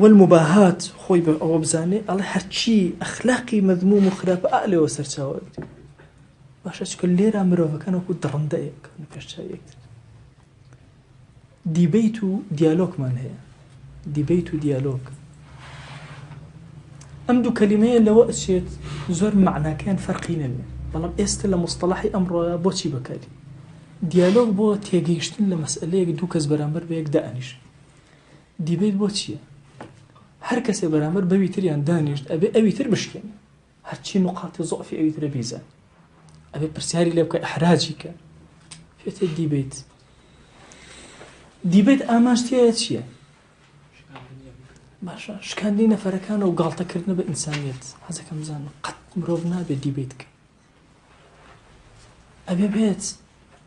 والمباهات خۆی بە ئەوە بزانێ ئەڵێ هەرچی ئەخلاقی مەذموم و خراپە ئا لێوە سەرچاوە باشە چونکە لێرە مرۆڤەکان وەکو دڕندەیەک کەونە پێش چاوی یەکتر دیبەیت و دیالۆگمان هەیە دیبەیت و دیالۆگ ئەم دوو کەلیمەیە لەوە ئەچێت زۆر مەعناکەیان فەرقی نەبێ بەڵام ئێستا لە مستەڵەحی ئەمڕۆیا بۆچی بەکاری دیالۆگ بۆ تێگەیشتن لە مەسئلەیەک دوو کەس بەرامبەر بە یەک دائەنیشن دیبەیت بۆ چییە هەر کەسێ بەرامبەر بەوی تریان دانیشت ئەبێ ئەوی تر بشکێنێ هەرچی نوقاتی زۆفی ئەوی ترە بیزان ئەبێ پرسیاری لێ بکە ئەحراجی کە پێتە دیبیت دیبیت ئامانج تێیە چییە باشە شکاندنی نەفەرەکان و گاڵتەکردنە بە ئینسانیت حەزەکەم بزانم قەت مرۆڤ نابێت دیبیت کە ئەبێ بێت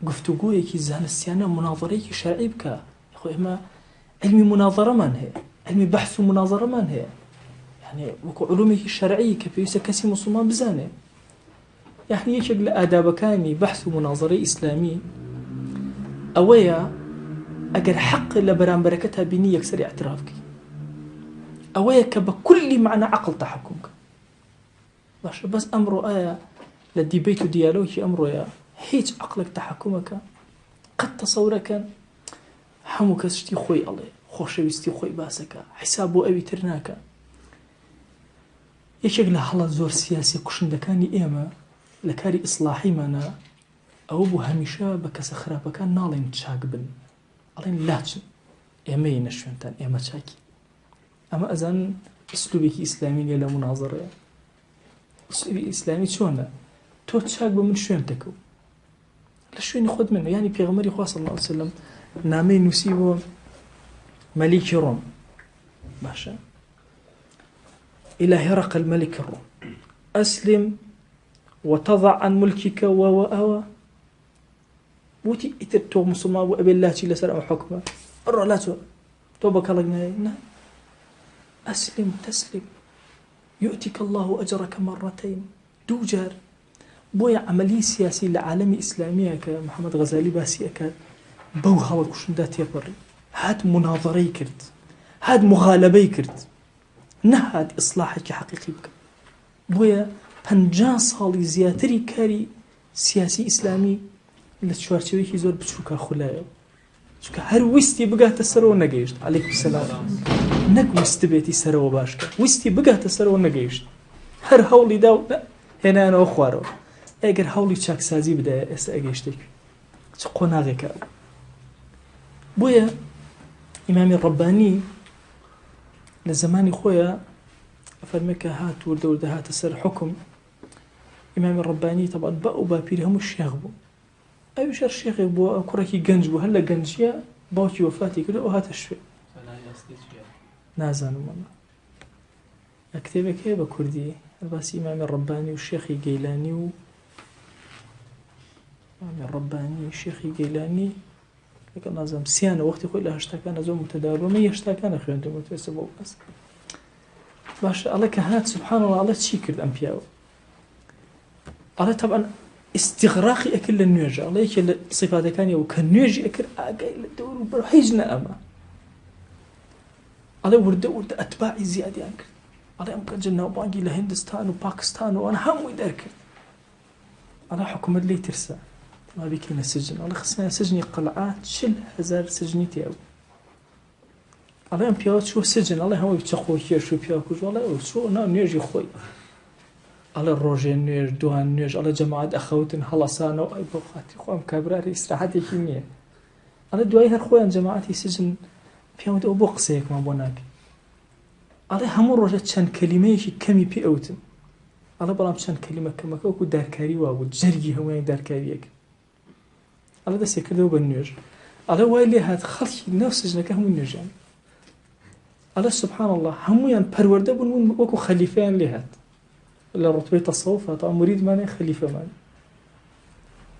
گفتوگۆیەکی زانستیانە مناظرەیەکی شەرعی بکە خۆ ئێمە علمی مناظرەمان هەیە علمی بەحث و مناظرەمان هەیە یعنی وەکو علومێکی شەرعی کە پێویستە کەسی مسلمان بزانێ یعنی یەکێک لە ئادابەکانی بەحث و مناظرەی ئیسلامی ئەوەیە ئەگەر حەق لە بەرامبەرەکە تا بینی یەکسەر اعتراف بکەی ئەوەیە کە بە کولی معنە عقل تحکم کە باشە بەس ئەمڕۆ ئایا لە دیبەیت و دیالۆگی ئەمڕۆیا هیچ عەقڵێک تەحەکومەکە؟ قەت تەسەورەکەن هەموو کەس شتی خۆی ئەڵێ خۆشەویستی خۆی باسەکە حیساب بۆ ئەوی تر ناکە یەکێک لە هەڵە زۆر سیاسی کوشندەکانی ئێمە لە کاری ئیسلاحیمانە ئەوە بوو هەمیشە بە کەسە خراپەکان ناڵێن چاک بن ئەڵێن لاچن ئێمەی نەشوێنتان ئێمە چاکی ئەمە ئەزان. ئسلوبێکی ئیسلامی نیە لە منازەرەیە. ئسلوبی ئیسلامی چۆنە؟ تۆ چاک بە من شوێن دەکەو لە شوێنی خۆت من ینی پێغەمبەری خوا صلی الله علیه وسلم نامەی نووسی بۆ مەلیکی ڕۆم باشە إلى هرقل ملك الروم أسلم وتضع عن ملكك و و وتی ئیتر تۆ مسلمان بوو ئەبێ لاچی لەسەر ئەو حکومە بڕۆ لاچۆ تۆ بە کەڵک نایە نا ئەسلم تەسلیم يؤتك الله أجرك مرتين دوو جار بۆیە عەمەلی سیاسی لە عالەمی ئیسلامیە کە محەمەد غەزالی باسی ئەکات بەو هەڵە کوشندا تێپەڕی هات مناظەرەی کرد هات مغالبەی کرد نەهات ئیسلاحێکی حەقیقی بکە بۆیە 50 ساڵی زیاتری کاری سیاسی ئیسلامی لە چوارچێوەیەکی زۆر بچووکە خولایەوە چونکە هەر ویستی بگاتە سەرەوە نەگەیشت علیکم سلام نەک ویستبێتی سەرەوە باشکە ویستی بگاتە سەرەوە نەگەیشت هەر هەوڵی دا و هێنانەوە خوارەوە ئەگەر هەوڵی چاکسازی بدایە ئێستا ئەگەیشتێک چ قۆناغێکە ئەو بۆیە ئیمامی ڕەبانی لە زمانی خۆیان فەرمێ کە هات وردە وردە هاتە سەر حکم ئیمامی ڕەبانی تەبعەن بە ئەو باپیری هەموو شێخ بوو ئەویش هەر شێخێک بووە، کوڕێکی گەنج بوو، هەر لە گەنجییە باوکی وەفاتی کرد و ئەو هاتە شوێ. نازانم وەڵا. کتێبێک هەیە بە کوردی هەر باسی ئیمامی ڕەبانی و شێخی گەیلانی و ئیمامی ڕەبانی شێخی گەیلانی لەگەڵ نازانم سیانە وەختی خۆی لە هەشتاکانە زۆر متەداول بوو من هەشتاکانە خوێندم ئێستا بۆ باس باشە ئەڵێ کە هات سبحان الله ئەڵێ چی کرد ئەم پیاوە ئەڵێ تەبعەن ئیستیغراقی ئەکرد لە نوێژە ئەڵێ یەکێ لە سیفاتەکانی ئەو کە نوێژی ئەکرد ئاگای لە دەور و بەر هیچ نەئەما ئەڵێ وردە وردە ئەتباعی زیادیان کرد ئەڵێ ئەم گەنجە ناوبانگی لە هندستان و پاکستان و ئەوان هەمووی دەرکرد ئەڵێ حکوومەت لێی ترسا ما بیکەینە سجن ئەڵێ خستیان سجنی قەلعە 40 هەزار سجنی تیا بوو ئەڵێ ئەم پیاوە چووە سجن ئەڵێ هەمووی چەقۆ کێش و پیاو کوژ ئەڵێ ئەو چووە ناو نوێژی خۆی ئەڵێ ڕۆژێ نوێژ دوان نوێژ ئەڵێ جەماعەت ئەخەوتن هەڵەسانەوە ئەی بۆ خاتی خۆم کابراری ئیسراحەتێکی نییە ئەڵێ دوایی هەر خۆیان جەماعەتی سجن پێیان وت ئەو بۆ قسەیەکمان بۆ ناکەی ئەڵێ هەموو ڕۆژە چەند کەلیمەیەکی کەمی پێ ئەوتن ئەڵێ بەڵام چەند کەلیمە کەمەکە وەکو دارکاری وابوو جەرگی هەموویان دارکاریەک ئەڵێ دەستی کردەوە بە نوێژ ئەڵێ وای لێ هات خەڵکی ناو سجنەکە هەموو نوێژیان ئەڵێ سبحان الله هەمویان پەروەردە بوون بوون وەکو خەلیفەیان لێ هات لە ڕتبەی تەسەوف تا مریدمانێ خەلیفەمان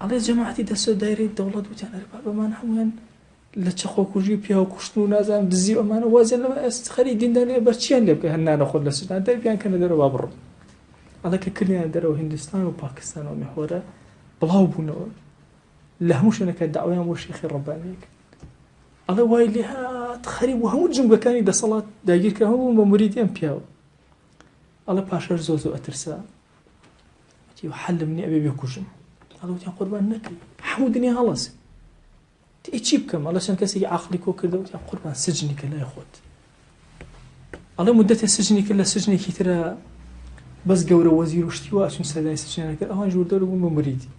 ئەڵێ جەماعەتی دەسۆ دایرەی دەوڵەت وتیان ئەرێ بابەمان هەمویان لە چەقۆکوژی پیاو کوشتن و نازانم دزی و ئەمانە وازیان لەمە ئێست خەری دینداری بەرچیان لێ بکە هەر نانە خۆت لە سجنان دەربیان کەنە دەرەوە با بڕۆن ئەڵێ کە کردیان دەرەوە هندستان و پاکستان و میحوەرە بڵاو بوونەوە لە هەموو شوێنەکە داوایان بۆ شێخی ڕەبانیەک ئەڵێ وای لێ هات خەریک بوو هەموو جومگەکانی دەسەڵات داگیر کرا هەموو بوون بە مریدی ئەم پیاوە ئەڵێ پاشاش زۆر زۆر ئەترسا وتی حەلم نییە ئەبێ بێکوژم ئەڵێ وتیان قوربان نەکەی هەموو دنیا هەڵەسێ تی چی بکەم ئەڵێ چەند کەسێکی عاقڵی کۆ کردەوە وتیان قوربان سجنی کە لای خۆت ئەڵێ مدەتێ سجنی کرد لە سجنێکی ترە بەس گەورە وەزیر و شتی وا چون سەردانی سجنیان کرد ئەوان ژووردەر بوون بە مریدی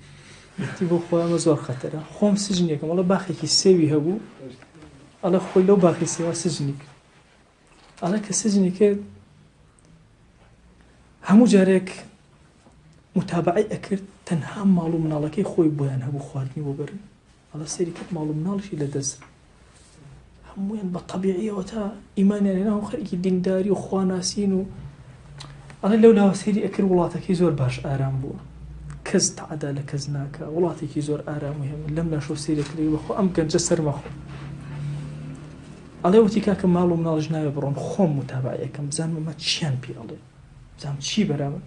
وتی بۆ خۆی ئەمە زۆر خەتەرە خۆم سجنێکم ئەڵێ باخێکی سێوی هەبوو ئەڵێ خۆی لەو باخی سێوە سجنی کرد ئەڵێ کە سجنی کرد هەموو جارێک متابعەی ئەکرد تەنها ماڵ و مناڵەکەی خۆی بۆیان هەبوو خواردنی بۆ بەرن ئەڵێ سەیری کرد ماڵ و مناڵیشی لە دەست هەموویان بە تەبیعیەوە تا ئیمانیان هێنا و خەریکی دینداری و خواناسین و ئەڵێ لەو لاوە سەیری ئەکرد وڵاتەکەی زۆر باش ئارام بووە کەس تەعدا لە کەس ناکە وڵاتێکی زۆر ئارام و هێمن لەم لاشەوە سەیری کرد بەخۆ ئەم گەنجە سەرمەخۆ ئەڵێ وتی کاکە ماڵ و مناڵیش ناوێ بڕۆن خۆم متابعەکەم بزانم ئەمە چیان پێ ئەڵێ بزانم چی بەرامە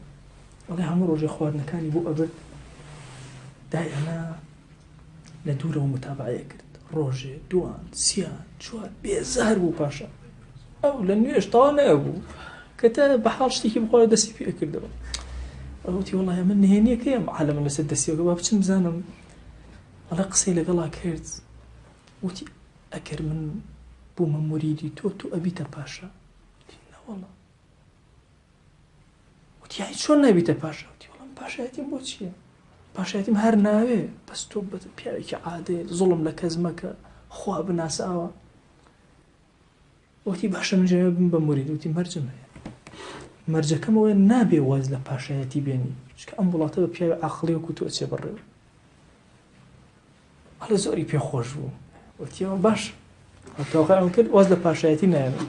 ئەڵێ هەموو ڕۆژێ خواردنەکانی بۆ ئەبرد دایئەنا لە دوورەوە متابعەی ئەکرد ڕۆژێ دوان سیان چوار بێزار بوو پاشا ئەو لە نوێژ تەوا نەبوو کە تا بە حاڵ شتێکی بخوارە دەستی پێ ئەکردەوە ئەوتی وڵی من نهێنیەکەی ئەم عالەمە لەسەر دەستیەکە با بچم بزانم ئەڵێ قسەی لەگەڵا کرد وتی ئەگەر من بوومە مریدی تۆ تۆ ئەبیتە پاشا نەوەڵا وتی یانی چۆن نابیتە پاشا وتی وەڵام پاشایەتیم بۆ چییە پاشایەتیم هەر ناوێ بەس تۆ بە پیاوێکی عادل زوڵم لە کەس مەکە خوا بناسە ئاوا وتی باشە من جێ بم بە مرید وتی مەرجم هەیە. مەرجەکەم ئەوەیە نابێ واز لە پاشایەتی بێنی، چونکە ئەم وڵاتە بە پیاوی عاقڵی وەکو تۆ ئەچێ بەڕێوە. ئەڵێ زۆری پێ خۆش بوو. وتیەوە باش تەوقعم کرد واز لە پاشایەتی نایەنم.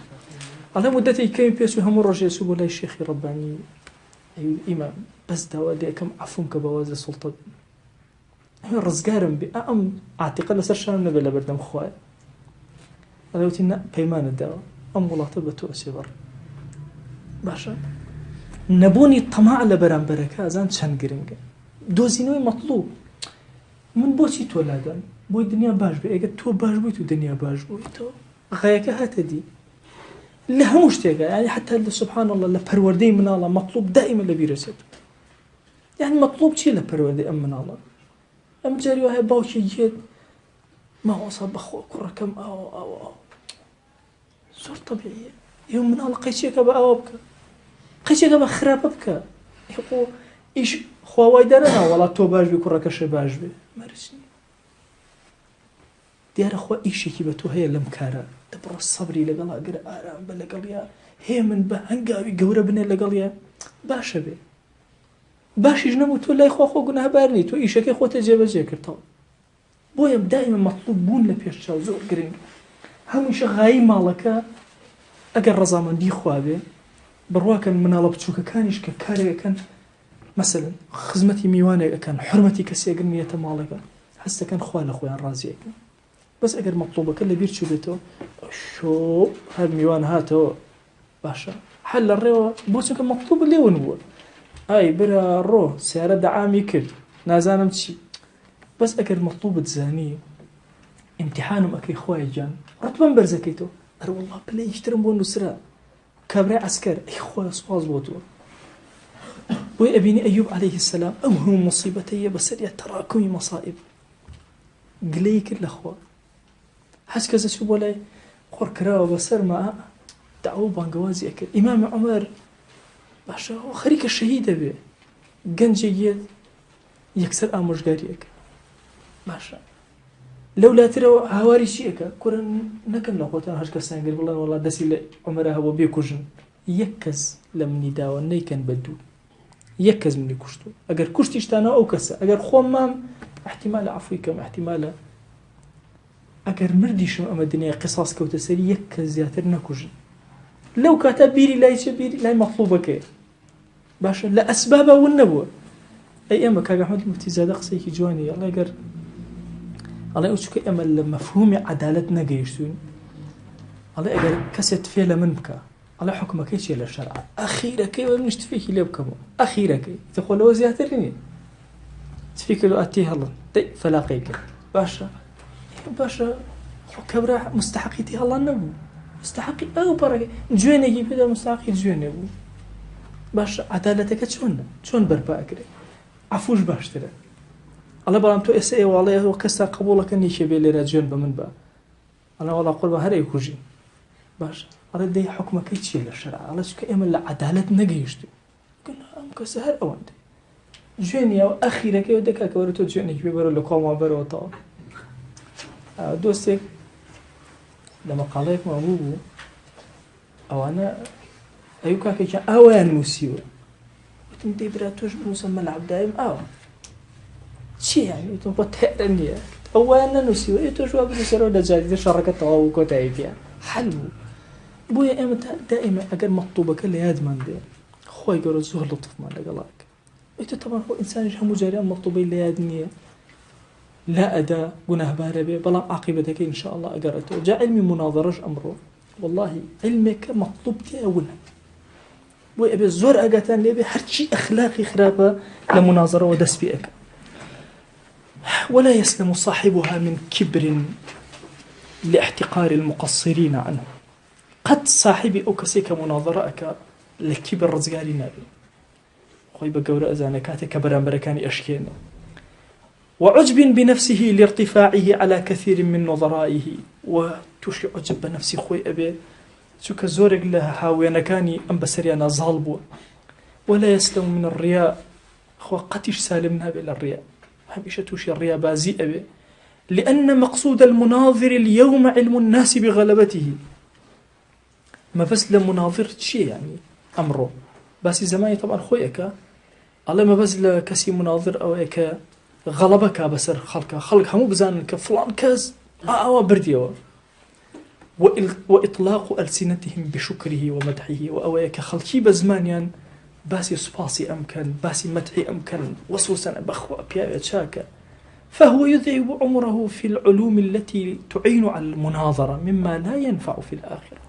ئەڵێ مدەتێکی کەمی پێچوو هەموو ڕۆژێ چوو بۆ لای شێخی ڕەبانی ئیمام بەس داوا لێکەم عەفوم کە بە واز لە سوڵتە بێنم. ڕزگارم بێ ئەم عاتیقە لەسەر شانم نەبێ لە بەردەم خوایە. ئەڵێ وتی نا پەیمانت داوە ئەم وڵاتە بە تۆ ئەچێ بەڕێ. باشە نەبوونی تەماع لە بەرامبەرەکە ئەزان چەند گرنگە. دۆزینەوەی مەطلوب من بۆچی تۆ لادەم بۆی دنیا باش بێ ئەگەر تۆ باش بوویت و دنیا باش بوویتەوە غایەکە هاتە دی لە هەموو شتێکە یعنی حتا لە سبحان الله لە پەروەردەی مناڵە مەطلوب دائما لە بیرەچێت یعنی مەطلوب چییە لە پەروەردەی ئەم مناڵە ئەم جاری وایە باوکی گێت مامۆسا بەخوا کوڕەکەم ئاوە ئاوە ئاوە زۆر تەبیعیە ئێوە مناڵ قەیچێکە بە ئاوا بکە قەیچێکە بە خراپە بکە خۆ ئیش خوا وای دەرەنا وەڵا تۆ باش بی کوڕەکەشە باش بێ مەرج نییە دیارە خوا ئیشێکی بە تۆ هەیە لەم کارە دەبڕۆ سەبری لەگەڵا گرە ئارام بە لەگەڵیا هێمن بە هەنگاوی گەورە بنێ لەگەڵیا باشە بێ باشیش نەبوو تۆ لای خوا خۆ گوناهبار نی تۆ ئیشەکەی خۆتە جێبەجێ کردەوە بۆیە دایمە مەتڵوب بوون لە پێش چاو زۆر گرنگە هەمیشە غایی ماڵەکە ئەگەر ڕەزامەندی خوا بێ بڕواکەن مناڵە بچووکەکانیش کە کارێک ئەکەن مەسەلەن خزمەتی میوانێک ئەکەن حرمەتی کەسێک نیەتە ماڵەکە هەستەکەن خوا لە خۆیان ڕازیەکە بەس ئەگەر مەطلوبەکە لەبیر چووبێتەوە شۆ هەر میوان هاتەوە باشە هەر لە ڕێوە بۆ چونکە مەطلوب لێون بووە ئای برا ڕۆ سیارە دەعامی کرد نازانم چی بەس ئەگەر مەطلوبت زانی ئیمتیحانم ئەکەی خوایە گیان ڕوتبەم بەرزەکەیتەوە ئەرە وەڵڵا پلەیەکی ترم بۆ نووسرا کابرای عەسکەر ئەی خوایە سوپاس بۆ تۆ بۆی ئەبینی ئەیوب عەلەیه السلام ئەو هەموو مصیبەتەیە بەسەریا تەراکمی مەسائب گلەی کرد لە خوا هەچ کەس چوو بۆ لای قڕ کراوە بەسەرما داوا و بانگەوازی ئەکرد ئیمامی عومەر باشە خەریکە شەهید دەبێ گەنجێک یەت یەکسەر ئامۆژگاری ئەکە باشە لەو لاترەوە هاواری چی ئەکە کورە نەکەن لە خۆتان هەر کەسیان گەر بڵێن وەڵا دەستی لە عومەرە هەبوو بێکوژن یەک کەس لە منی داوە نەیکەن بە دوو یەک کەس منی کوشتو ئەگەر کوشتیشتانەوە ئەو کەسە ئەگەر خۆم مام احتیمالە عفوی کەم احتیمالە ئەگەر مردیشم ئەمە دنیای قساس کەوتە سەری یەک کەس زیاتر نەکوژن لەو کاتە بیری لای چه بیری لای مەطلوبەکەی باشە لە ئەسبابا ون نەبووە ئەی ئێمە کاک ئەحمەد موفتی زادە قسەیەکی جوانی ئەڵێ گەر ئەڵێ ئەو چونکە ئێمە لە مەفهومی عەدالەت نەگەیشتوین ئەڵێ ئەگەر کەسێ تفێ لە من بکە ئەڵێ حکومەکەی چیە لە شەرع ئەخیرەکەی وە منیش تفێکی لێ بکەمەوە ئەخیرەکەی تە خۆ لەوە زیاتر نییە تفی کرد و ئەتی هەڵن دەی فەلاقەی کرد باشە باشە خۆ کەبرا مستحقی تی هەڵان نەبوو مستحقی ئەو پەڕەکە جوێنێکی پێدا مستحقی جوێنێ بوو باشە عەدالەتەکە چۆن چۆن بەرپا ئەکرێ عەفوش باشترە ئەڵێ بەڵام تۆ ئێستا ئێواڵێ ئەوە کەستا قبوڵەکە نیشێ بێ لێرە جوێن بە من بە ئەڵێ وەڵا قوربان هەر ئەیکوژین باش ئەڵێ دەی حکومەکەی چییە لە شەرع ئەڵێ چونکە ئێمە لە عەدالەت نەگەیشتوین ئەم کەسە هەر ئەوەندە جوێنی ئەو ئەخیرەکەی و دەکا کە وەرە تۆ جوێنێکی پێ بەرە لە کۆڵمان بەرەوە تەواو دۆستێک لە مەقاڵەیەکمان بوو بوو ئەوانە ئەیو کاکێکیان ئاوایان نووسیوە وتم دەی برا تۆش بنووسە مەلعب دایم ئاوە چی یانی وتم خۆ تەئرە نییە ئەو وایان نەنووسیوە ئێ تۆش وا بنووسەرەوە لە جاری تر شەڕەکە تەواو و کۆتایی پێ حەل بوو بۆیە ئێمە تا دائیمە ئەگەر مەطلوبەکە لە یادمان بێ خۆی گەورە زۆر لوتفمان لەگەڵا ئەکا ئیتر تەبعەن خۆ ئینسانیش هەموو جارێ ئەم مەطلوبەی لە یاد نییە لا ئەدا گوناهبارە بێ بەڵام عاقیبەتەکەی ان شاء الله ئەگەڕێتەوە جا علمی مناظرەش ئەمڕۆ واللهی علمێکە مەطلوب تێیا ونە بۆی ئەبێ زۆر ئاگاتان لێبێ هەرچی ئەخلاقی خراپە لە مناظرەوە دەست پێ ئەکە ولا يسلم صاحبها من كبر لاحتقار المقصرين عنه قەت ساحێبی ئەو کەسەی کە مناظرە ئەکا لە کیبر ڕزگاری نابێ خۆی بە گەورە ئەزانێ کاتێک کە بەرامبەرەکانی ئەشکێنێ وعجب بنفسه لارتفاعه على كثير من نظرائه و تووشی عجب بە نفسی خۆی ئەبێ چونکە زۆرێک لە هاوێنەکانی ئەم بەسەریانە زاڵ بووە ولا يسلم من الرياء خۆ قەتیش سالم نابێ لە ڕیا هەمیشە تووشی ڕیابازی ئەبێ لأن مقصود المناظر اليوم علم الناس بغلبته مەبەست لە مناظر چییە یعنی؟ ئەمڕۆ باسی زمانی طبعا خۆی ئەکا ئەڵێ مەبەست لە کەسی مناظر ئەوەیە کە غەڵەبە کا بەسەر خەڵکە خەڵک هەموو بزانن کە فڵان کەس ئاوا بردیەوە وإطلاق ألسنتهم بشكره ومدحه وئەوەیە کە خەڵکی بە زمانیان باسی سوپاسی ئەم کەن باسی مەدحی ئەم کەن وەسوسەن بەخوا پیاوێ چاکە فهو يذهب عمره في العلوم التي تعين على المناظرة مما لا ينفع في الآخرة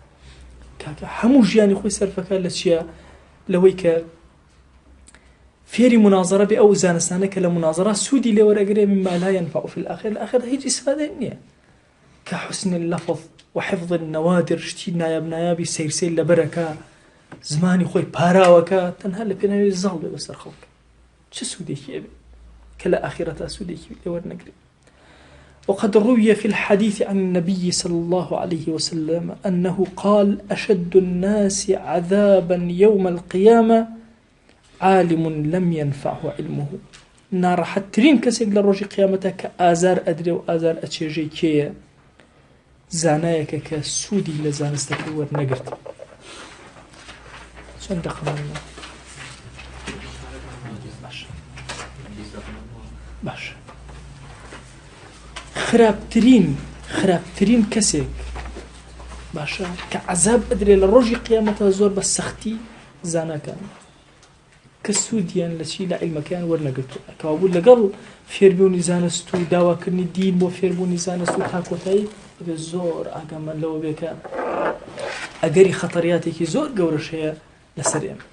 کاکە هەموو ژیانی خۆی سەرفەکە لە چییە لەوەی کە فێری مناظرە بێ ئەو زانستانە کە لە مناظرە سوودی لێوەرەگرێ مما لا ينفع في الآخرة الآخرة هیچ ئیسفادەی نییە كحسن اللفظ وحفظ النوادر شتی نایاب نایابی سەیر سەیر لەبەرەکا زمانی خۆی پاراوەکە تەنها لە پێناوی زاڵ بێ بەسەر خەڵک چ سوودێکی ئەبێ کە لە ئاخیرەتا سوودێکی لێ وەرنەگرێ وقد روي في الحديث عن النبي صلى الله عليه وسلم أنه قال أشد الناس عذابا يوم القيامة عالم لم ينفعه علمه ناڕەحەتترین کەسێک لە ڕۆژی قیامەتا کە ئازار ئەدرێ و ئازار ئەچێژێ کێیە؟ زانایەکە کە سوودی لە زانستەکەی وەرنەگرت. چەند دەقەمان ماوە؟ باشە باشە خراپترین خراپترین کەسێک باشە کە عذاب ئەدرێ لە ڕۆژی قیامەتە زۆر بە سەختی زاناکان کە سوودیان لە چی لە عیلمەکەیان وەرنەگرتووە کەوابوو لەگەڵ فێربوونی زانست و داواکردنی دین بۆ فێربوونی زانست و تا کۆتایی دەبێت زۆر ئاگامان لەوە بێ کە ئەگەری خەتەریاتێکی زۆر گەورەش هەیە لەسەر ئێمە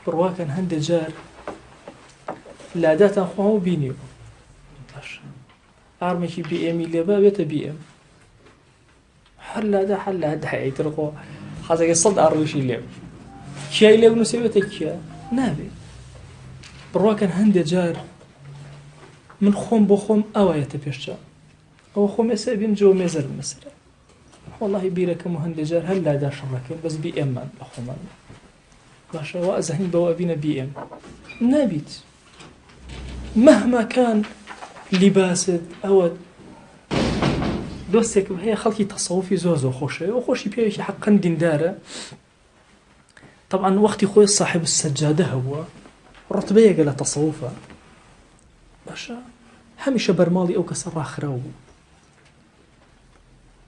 بڕواکەن هەندێک جار لاداتان خۆ بینیوە باش ئارمێکی بی ئێمی لێبا بێتە بی ئێم هەر لادا هەر لادا ئیتر خۆ حەزەکە سەد ئاڕویشی لێ کیای لێ بنووسێ بێتە کیا نابێ بڕواکەن هەندێ جار من خۆم بۆ خۆم ئاوایەتە پێشچە ئەوە خۆم ئێستا بیم جۆ مێزەر مەسەرە وەڵی بیرەکەم و هەندێ جار هەر لادا شەڕەکەین بەس بی ئێممان لە خۆمان باشە وا ئەزانین بەوە ئەبینە بی ئێم نابیت مهما كان لیباست ئەوە دۆستێکم هەیە خەڵکی تەسەوفی زۆر زۆر خۆشەوێ و خۆشی پیاوێکی حەقەن دیندارە طبعا وەختی خۆی صاحب السجادە هەبووە ڕتبەیەکە لە تەسەوفە باشە هەمیشە بەرماڵی ئەو کەسە ڕاخراو بوو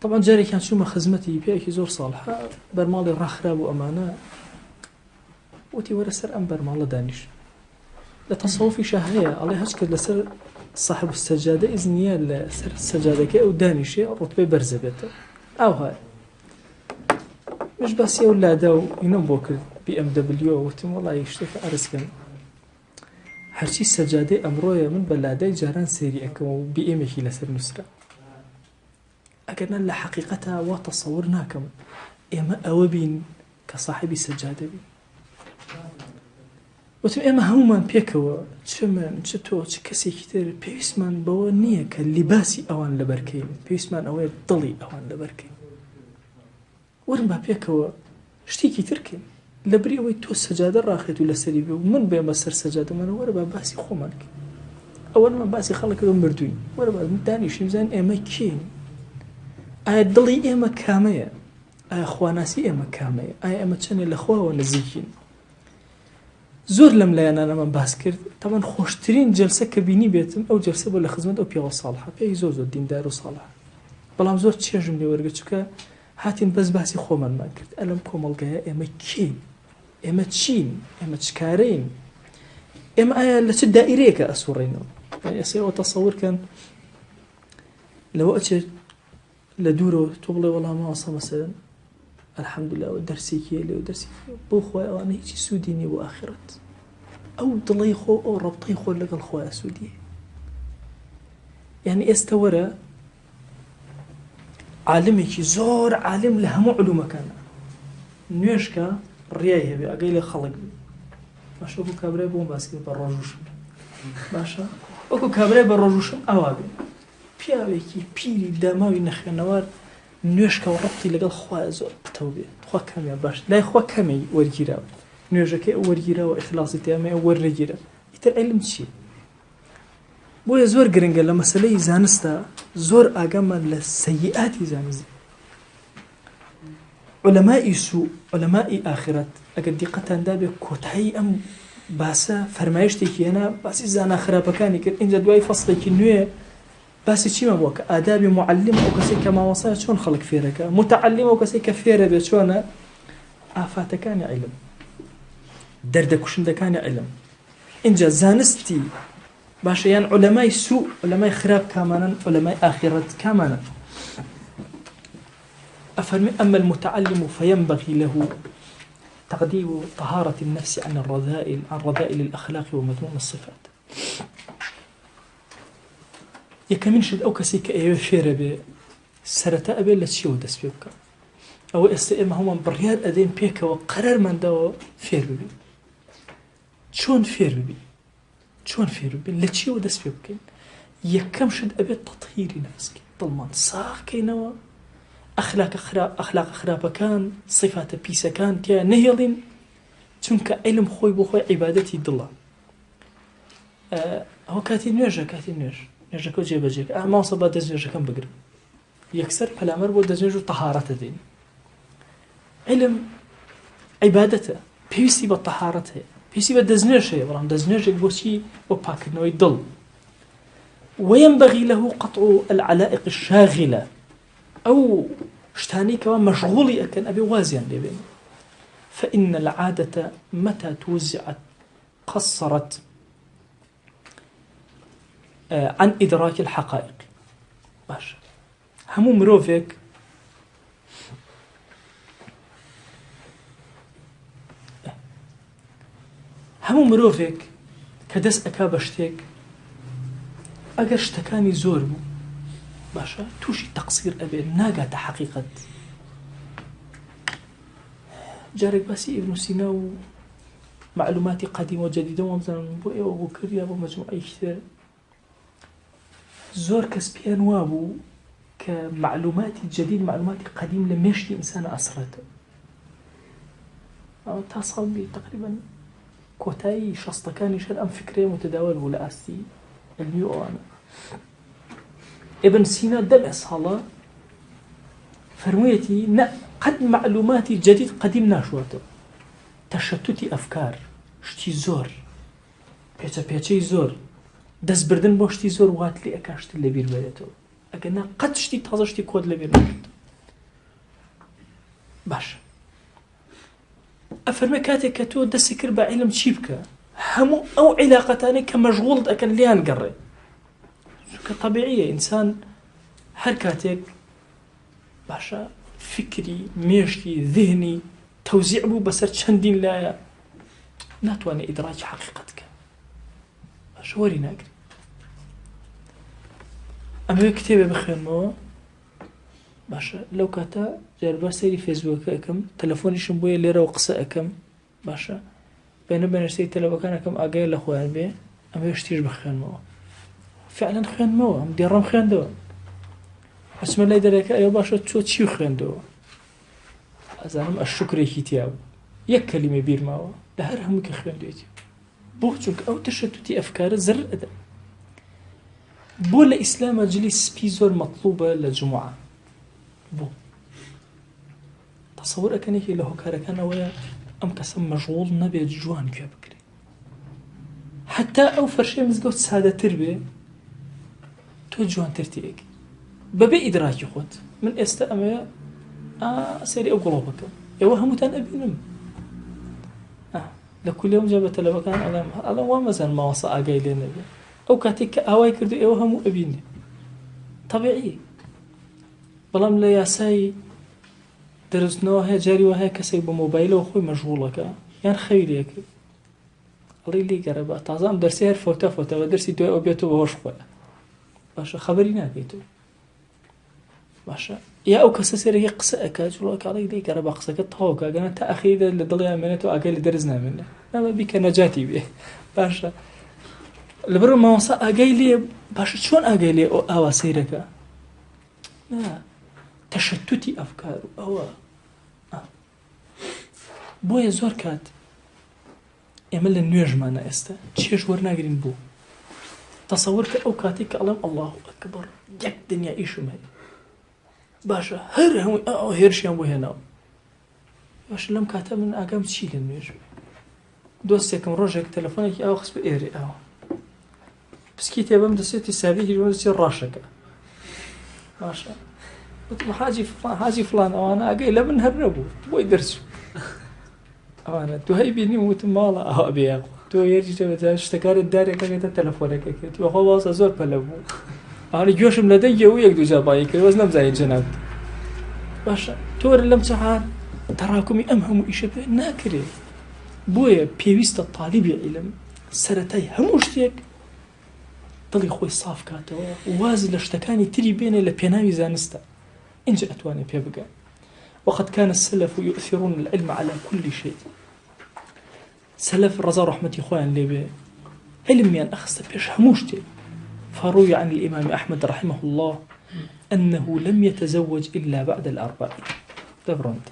طبعا جارێکیان چوومە خزمەتی پیاوێکی زۆر ساڵحە بەرماڵی ڕاخرابوو ئەمانە وتی وەرە سەر ئەم بەرماڵە دانیش لە تەسەوفیشا هەیە ئەڵێ هەچ کە لەسەر صاحب السجادە ئیزن نییە لەسەر سەجادەکەی ئەو دانیشێ ڕوتبەی بەرزە بێتەوە ئاوها مش باسی ئەو لادا و ئینم بۆ کرد BMW وتم وەڵی شتێکە عەرز کەم هەرچی سەجادەی ئەمڕۆیە من بە لادای جاران سەیری ئەکەم و بی ئێمێکی لەسەر نووسرا ئەگەر لە حەقیقەتا وا تەسەور ناکەم ئێمە ئەوە بین کە ساحێبی سەجادە بین. وتم ئێمە هەموومان پێکەوە چ من چ تۆ چ کەسێکی تر پێویستمان بەوە نییە کە لیباسی ئەوان لەبەرکەین پێویستمان ئەوەیە دڵی ئەوان لەبەرکەین وەرن با پێکەوە شتێکی ترکەین لەبری ئەوەی تۆ سەجادە ڕاخێت و لەسەری بێ و من بێمە سەر سەجادەمانە وەرە با باسی خۆمان کەین ئەوەمان باسی خەڵک کردو مردوین وەرە با دانیشین بزانین ئێمە کێین ئایا دڵی ئێمە کامەیە ئایا خواناسی ئێمە کامەیە؟ ئایا ئێمە چەندێ لە خواوە نزیکین؟ زۆر لەم لایەنانەمان باس کرد تەمان خۆشترین جلسە کە بینی بێتم ئەو جلسە بۆ لە خزمەت ئەو پیاوە ساڵحە پێی زۆر زۆر دیندار و ساڵح بەڵام زۆر چێژم لێ وەرگرت چونکە هاتین بەس باسی خۆمانمان کرد ئەلم کۆمەڵگایە ئێمە کێین ئێمە چین ئێمە چ کارەین ئێمە ئایا لە چ دائیرەیەکە ئەسوڕینەوە ئێستا ئەوە تەسەور کەن لەوە ئەچێت لە دوورەوە تۆ بڵێ وەڵا مامۆستا مەسەلەن الحمدلله ئەوە دەرسێکی لێ و دەرسێکی بۆ خۆی ئەوانە هیچی سوودی نییە بۆ ئاخرەت ئەو دڵەی خۆ ئەو ڕەبتەی خۆ لەگەڵ خۆیان سوودی یعنی ئێستا وەرە عالمێکی زۆر عالم لە هەموو علومەکان نوێشکە ڕیای هەبێ ئەگەی لە خەڵک بێ باشە وەکو کابرای بۆم باس کرد بە ڕۆژوشم باشە وەکو کابرای بە ڕۆژوشم ئاوا بێ پیاوێکی پیری داماوی نەخوێنەوار نوێژکە و ڕەبتی لەگەڵ خوایە زۆر پتەو بێ تخوا کامیان باش لای خوا کەمەی وەرگیراوە نوێژەکەی ئەو وەرگیراوە ئیخلاصی تیامەیە ئەو وەرنەگیرا ئیتر عیلم چییە بۆیە زۆر گرنگە لە مەسەلەی زانستا زۆر ئاگامان لە سەیئاتی زانست. عولەمائی سوء، عولەمائی ئاخرەت، ئەگەر دیقەتان دابێ کۆتایی ئەم باسە فەرمایشتێکی هێنا باسی زانا خراپەکانی کرد ئینجا دوای فەسڵێکی نوێ باسی چیمان بووە کە ئادابی معلم ئەو کەسێک کە مامۆستایە چۆن خەڵک فێرەکە متعلم ئەو کەسێک کە فێرە بێ چۆنە ئافاتەکانی علم دەردە کوشندەکانی علم اینجا زانستی باشە یان عولەمای سوء عولەمای خراپ کامانەن عولەمای ئاخرەت کامانەن ئەفەرمێ اما المتعلم فینبغی له تقدیم طهارة النفس عن الرذائل عن رذائل الأخلاق ومذموم الصفات. یەکەمین شت ئەو کەسەی کە ئەیەوێ فێرە بێ سەرەتا ئەبێ لە چیەوە دەست پێ بکە ئەوە ئێستا ئێمە هەمووان بڕیار ئەدەین پێکەوە قەرارمان داوە فێر ببین چۆن فێر ببین چۆن فێر ببین لە چیەوە دەست پێ بکەین یەکەم شت ئەبێت تەتهیری نەفس کەین دڵمان ساغ کەینەوە ئەخلاقە خراپ ئەخلاقە خراپەکان سیفاتە پیسەکان تیا نەهێڵین چونکە عیلم خۆی بۆ خۆی عیبادەتی دڵە ئەوە کاتی نوێژە کاتی نوێژ نوێژەکە جێبەجێ مامۆستا با دەست نوێژەکەم بگرم یەکسەر پەلامەر بۆ دەستنوێژ و تەهارەتە دێن علم عیبادەتە پێویستی بە تەهارەت هەیە پێویستی بە دەستنوێژ هەیە بەڵام دەستنوێژێک بۆچی بۆ پاکردنەوەی دڵ وينبغي له قطع العلائق الشاغلة ئەو شتانەی کەوا مەشغوڵی ئەکەن ئەبێ وازیان لێبێن فإن العادة متى توزعت قصرت عن إدراك الحقائق باش هەموو مرۆڤێک هەموو مرۆڤێک کە دەست ئەکا بە شتێک ئەگەر شتەکانی زۆر بوو باشە تووشی تەقسیر ئەبێت ناگاتە حەقیقەت جارێک باسی ئیبن سینا و معلوماتی قەدیم و جەدیدە وامزانم بۆ ئێوە بۆ کرد یا بۆ مەجموعەیەکی تر زۆر کەس پێیان وابوو کە معلوماتی جدید معلوماتی قدیم لە مێشکی ئینسان ئەسڕێتەوە ئەوە تا ساڵی تقریبا کۆتایی شەستەکانی شەر ئەم فکرەیە متداول بوو لە ئاستی علمی و ئەوانە ئبن سینا دەمێ ساڵە فەرموویەتی نە قەت معلوماتی جدید قدیم ناشواتەوە تەشەتوتی ئەفکار شتی زۆر پێچە پێچەی زۆر دەست بردن بۆ شتی زۆر وات لێ ئەکا شتت لەبیر بەرێتەوە ئەگەر نا قەت شتی تازە شتی کۆت لەبیر ناکرێت باش ئەفەرمێ کاتێک کە تۆ دەستی کرد بە عیلم چی بکە هەموو ئەو عیلاقەتانەی کە مەشغوڵت ئەکەن لیان گەڕێ چونکە طبیعیە ئینسان هەر کاتێک باشە فکری مێشکی ذهنی تەوزیع بوو بەسەر چەندین لایە ناتوانێت ئیدراکی حەقیقەت کە باشە وەری ناگری ئەمەوێ کتێبێ بخوێنمەوە باشە لەو کاتە جاربا سەیری فێسبووکە ئەەکەم تەلەفۆنیشم بۆیە لێرەوە قسە ئەەکەم باشە بێنە بێنە سەیری تەلەبەکان ئەکەم ئاگای لە خۆیان بێ ئەمەوێ شتیش بخوێنمەوە فعلا خوێنمەوە ئەم دێڕەم خوێندەوە ئەچمە لای دەرەکە ئەوە باشە تۆ چی خوێندەوە ئەزانم ئەشکرێکی تیا بوو یەک کەلیمە بیرماوە لە هەر هەموو کە خوێندێتی بۆ چونکە ئەو تەشەتوتی ئەفکارە زەرر ئەدەن بۆ لە ئیسلامە جلی سپی زۆر مەطلوبە لە جمعە بۆ تەسەور ئەکەن یەکێک لە هۆکارەکان ئەوەیە ئەم کەسە مەشغوڵ نەبێت جوان گوێ بگرێ حتا ئەو فەرشەی مزگەوت سادەتر بێ تۆ جوانتر تێگەی بەبێ ئیدراکی خۆت من ئێستا ئەمەوێ سەیری ئەو گوڵە بکەم ئێوە هەمووتان ئەبینم لە کولێم جا بە تەلەبەکان ئەڵێم ئەڵێم وا مەزان ماوەسە ئاگای لێ نەبێ ئەو کاتێک کە ئاوای کردو ئێوە هەموو ئەبینێ طبیعی بەڵام لە یاسای دەرزنەوە هەیە جاری وا هەیە کەسێک بە مۆبایلەوە خۆی مەشغوڵەکە یان خەوی لێکرد ئەڵێ لێ گەڕێ بە تازە ئەم دەرسێ هەر فەوتە فەوتە بە دەرسی دوای ئەو بێتەوە بە هۆش خۆیە باشە خەبەری ناکەیتەوە باشە یا ئەو کەسە سێرەکی قسە ئەکا جوڵەکەڵی لێ گەڕێ بە قسەکە تەواو کە گەنە تا ئەخیری لە دڵیان مێنێتەوە ئاگای لە دەرس نامێنێ نامە بیکە نەجاتی بێ باشە لەبەر مامۆستا ئاگای لێ باشە چۆن ئاگای لێ ئەو ئاوا سەیرەکە نا تەشەتوتی ئەفکار و ئەوە بۆیە زۆر کات ئێمە لە نوێژمانە ئێستا چێژ وەرناگرین بۆ تەسەور کە ئەو کاتێک کە ئەڵێم ئەڵڵاه ئەکبەر یەک دنیا ئیشم هەیە باشە هەر هەمووی ئەو هێرشیان بۆ هێناوە. باشە لەم کاتە من ئاگام چی لە نوێژ بێ؟ دۆستێکم ڕۆژێک تەلەفۆنێکی ئاو خست بە ئێرێ ئاوە پسکی تێ بەم دەسێتی سابێکی بەم دەستی ڕاشەکە باشە وتم حاجی فڵان حاجی فڵان ئەوانە ئاگای لە من هەر نەبوو بۆی دەرچوو ئەوانە دوای بینیم وتم ماڵە ئەوە بێ یاخوا تۆ یەریش دەبێت شتەکانت دارێکە بێتە تەلەفۆنەکە کرد بەخۆ وازە زۆر پەلە بوو ئەوانە گوێشم لە دەنگی و یەک دووجار بانگی کرد بەس نەمزانی جەنابت باشە تۆر لەم چەحان تەراکمی ئەم هەموو ئیشە پێ ناکرێ بۆیە پێویستە تالیبی عیلم سەرەتای هەموو شتێک دڵی خۆی ساف کاتەوە واز لە شتەکانی تری بێنێ لە پێناوی زانستە ئینجا ئەتوانێ پێ بگە وقد كان السلف يؤثرون العلم على كل شيء سەلەف ڕەزا و ڕەحمەتی خۆیان لێ بێ علمیان ئەخستە پێش هەموو شتێک فروي عن الإمام أحمد رحمه الله أنه لم يتزوج إلا بعد الأربعين دەبڕۆند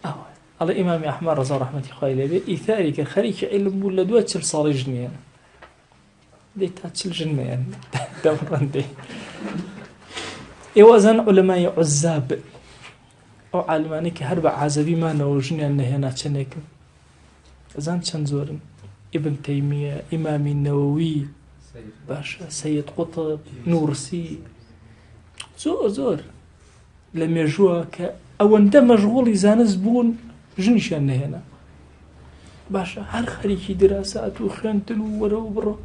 ئەوە ئەڵێ ئیمامی ئەحمەد ڕەزا و ڕەحمەتی خوای لێ بێ ئیثاری کرد خەریکی علم بوو لە دوای چل ساڵی ژنیان دەی تا چل ژن مەیەن دەبڕۆندەی ئێوە ئەزان عولەمای عوزاب ئەو عالمانەی کە هەر بە عازەبی مانەوە ژنیان نەهێنا چەندێکن ئەزان چەند زۆرن ئیبن تەیمیە ئیمامی نەوەوی باشە سید قوتب نوڕسی زۆر زۆر لە مێژووە کە ئەوەندە مەشغوڵی زانست بوون ژنیشیان نەهێنا باشە هەر خەریکی دراسات و خوێندن و وەرە و بڕۆ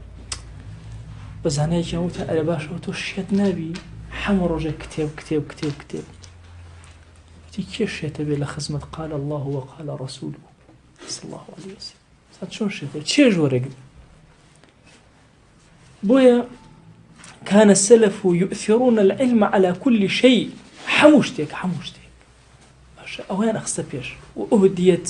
بە زانایەکیان وتە ئەرە باشەوە تۆ شێت نابی هەموو ڕۆژێک کتێب کتێب کتێب کتێب وتی کێ شێتە بێ لە خزمەت قال الله وقال رسوله صلى الله عليه وسلم چۆن شێتە چێژ وەرەگری بۆیە كان السلف يؤثرون العلم على كل شيء هەموو شتێک هەموو شتێک باشە ئەویان ئەخستە پێش وأهديت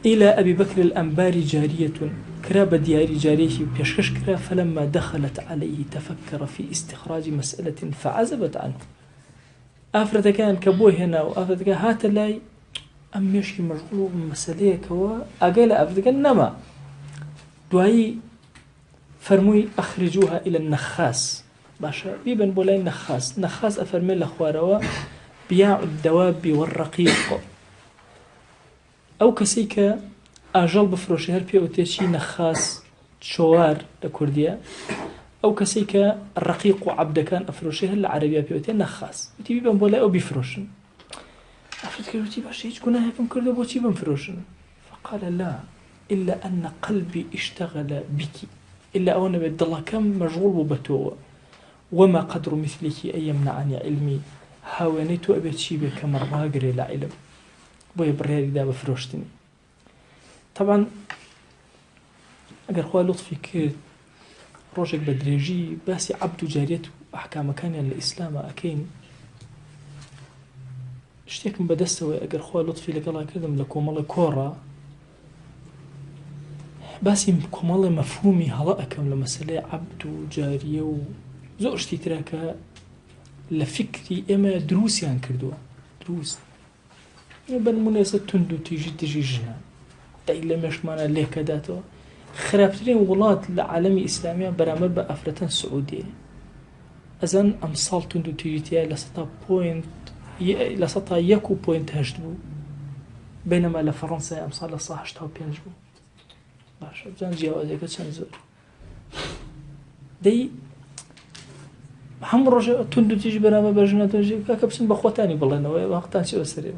إلى أبي بكر الأنباري جارية کرا بە دیاری جارێکی پێشکەش کرا فلما دخلت عليه تفكر في استخراج مسألة فعزبت عنه ئافرەتەکەیان کە بۆ هێنا و ئافرەتەکە هاتە لای ئەم مێشکی مەشغوڵ و مەسەلەیەکەوە ئاگای لە ئافرەتەکە نەما دوایی فەرمووی ئەخرجوها إلى النخاس باشە بیبن بۆ لای نەخاس نەخاس ئەفەرمێ لە خوارەوە بياع الدواب والرقيق ئەو کەسەی کە ئاژەڵ بفرۆشێ هەر پێ ئەوترێ چی نەخاس چۆوار لە کوردیە ئەو کەسەی کە ڕەقیق و عەبدەکان ئەفرۆشێ هەر لە عەرەبیا پێ ئەوترێ نەخاس وتی بیبەن بۆ لای ئەو بیفرۆشن ئافرەت کە وتی باشە هیچ گوناهێکم کردو بۆچی بمفرۆشن فقال لا إلا أن قلبي اشتغل بك إلا ئەوە نەبێت دڵەکەم مەشغوڵ بوو بە تۆوە وما قدر مثلك أن يمنعني علمي هاوێنەی تۆ ئەبێت چی بێ کە من ڕاگرێ لە عیلم بۆیە بڕیاری دا بە فرۆشتنی تەبعەن ئەگەر خوا لوتفی کرد ڕۆژێک بە درێژی باسی عەبد و جاریەت و ئەحکامەکانیان لە ئیسلامە ئەکەین شتێکم بەدەستەوەی ئەگەر خوا لوتفی لەگەڵا کردم لە کۆمەڵە کۆڕە باسی کۆمەڵی مەفهومی هەڵە ئەەکەم لە مەسلەی عەبد و جاریە و زۆر شتی ترە کە لە فکری ئێمە دروستیان کردووە دروست بە نمونە ئێستا توند و تیژی دژی ژنان دای لە مێشکمانە لێکەداتەوە خراپترین وڵات لە عالەمی ئیسلامیە بەرامبەر بە ئافرەتان سعودیە ئەزان ئەمساڵ توند و تیژی تیا لە سەتا پوینت لە سەتا یەک و پوینت هەشت بوو بینەما لە فەڕەنسای ئەمساڵ لە سا هەشتا و پێنج بوو باشە بزان جیاوازیەکە چەند زۆر دەی هەموو ڕۆژێ توند و تیژ بەرامبەر بە ژنە تۆژی کاکە بچن بە خۆتانی بڵێنەوە وەختان چی بەسەرێ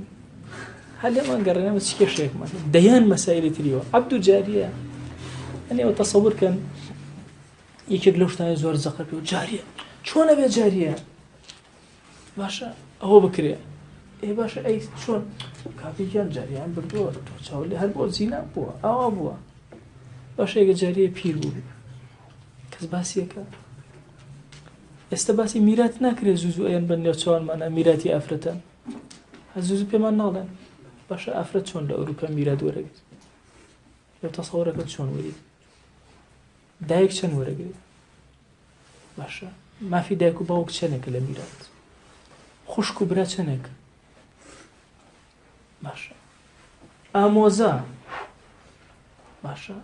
هەر لێمان گەڕێنەوە چ کێشەیەکمان دەیان مەسایلی تریەوە عەبد و جاریە ئەنی ئەوە تەسەور کەن یەکێک لەو شتانە زۆر زەقە پێ و جاریە چۆنە بێ جاریە باشە ئەوە بکرێ ئێ باشە ئەی چۆن کاکە گیان جاریان بردووە تۆ چاو لێ هەر بۆ زینا بووە ئاوا بووە باشە ئێگە جاریە پیر بوو کەس باسیەکە ئێستا باسی میرات ناکرێت زوو زوو ئەیان بە نێوچوانمانە میراتی ئافرەتان هەر زوو زوو پێمان ناڵێن باشە ئافرەت چۆن لە ئەوروپا میرات وەرەگرێت لەو تەسەوەرەکە چۆن وەری دایک چەند وەرەگرێت باشە مافی دایک و باوک چەنێکە لە میرات خوشک و برا چەنێک باشە ئامۆزا باشە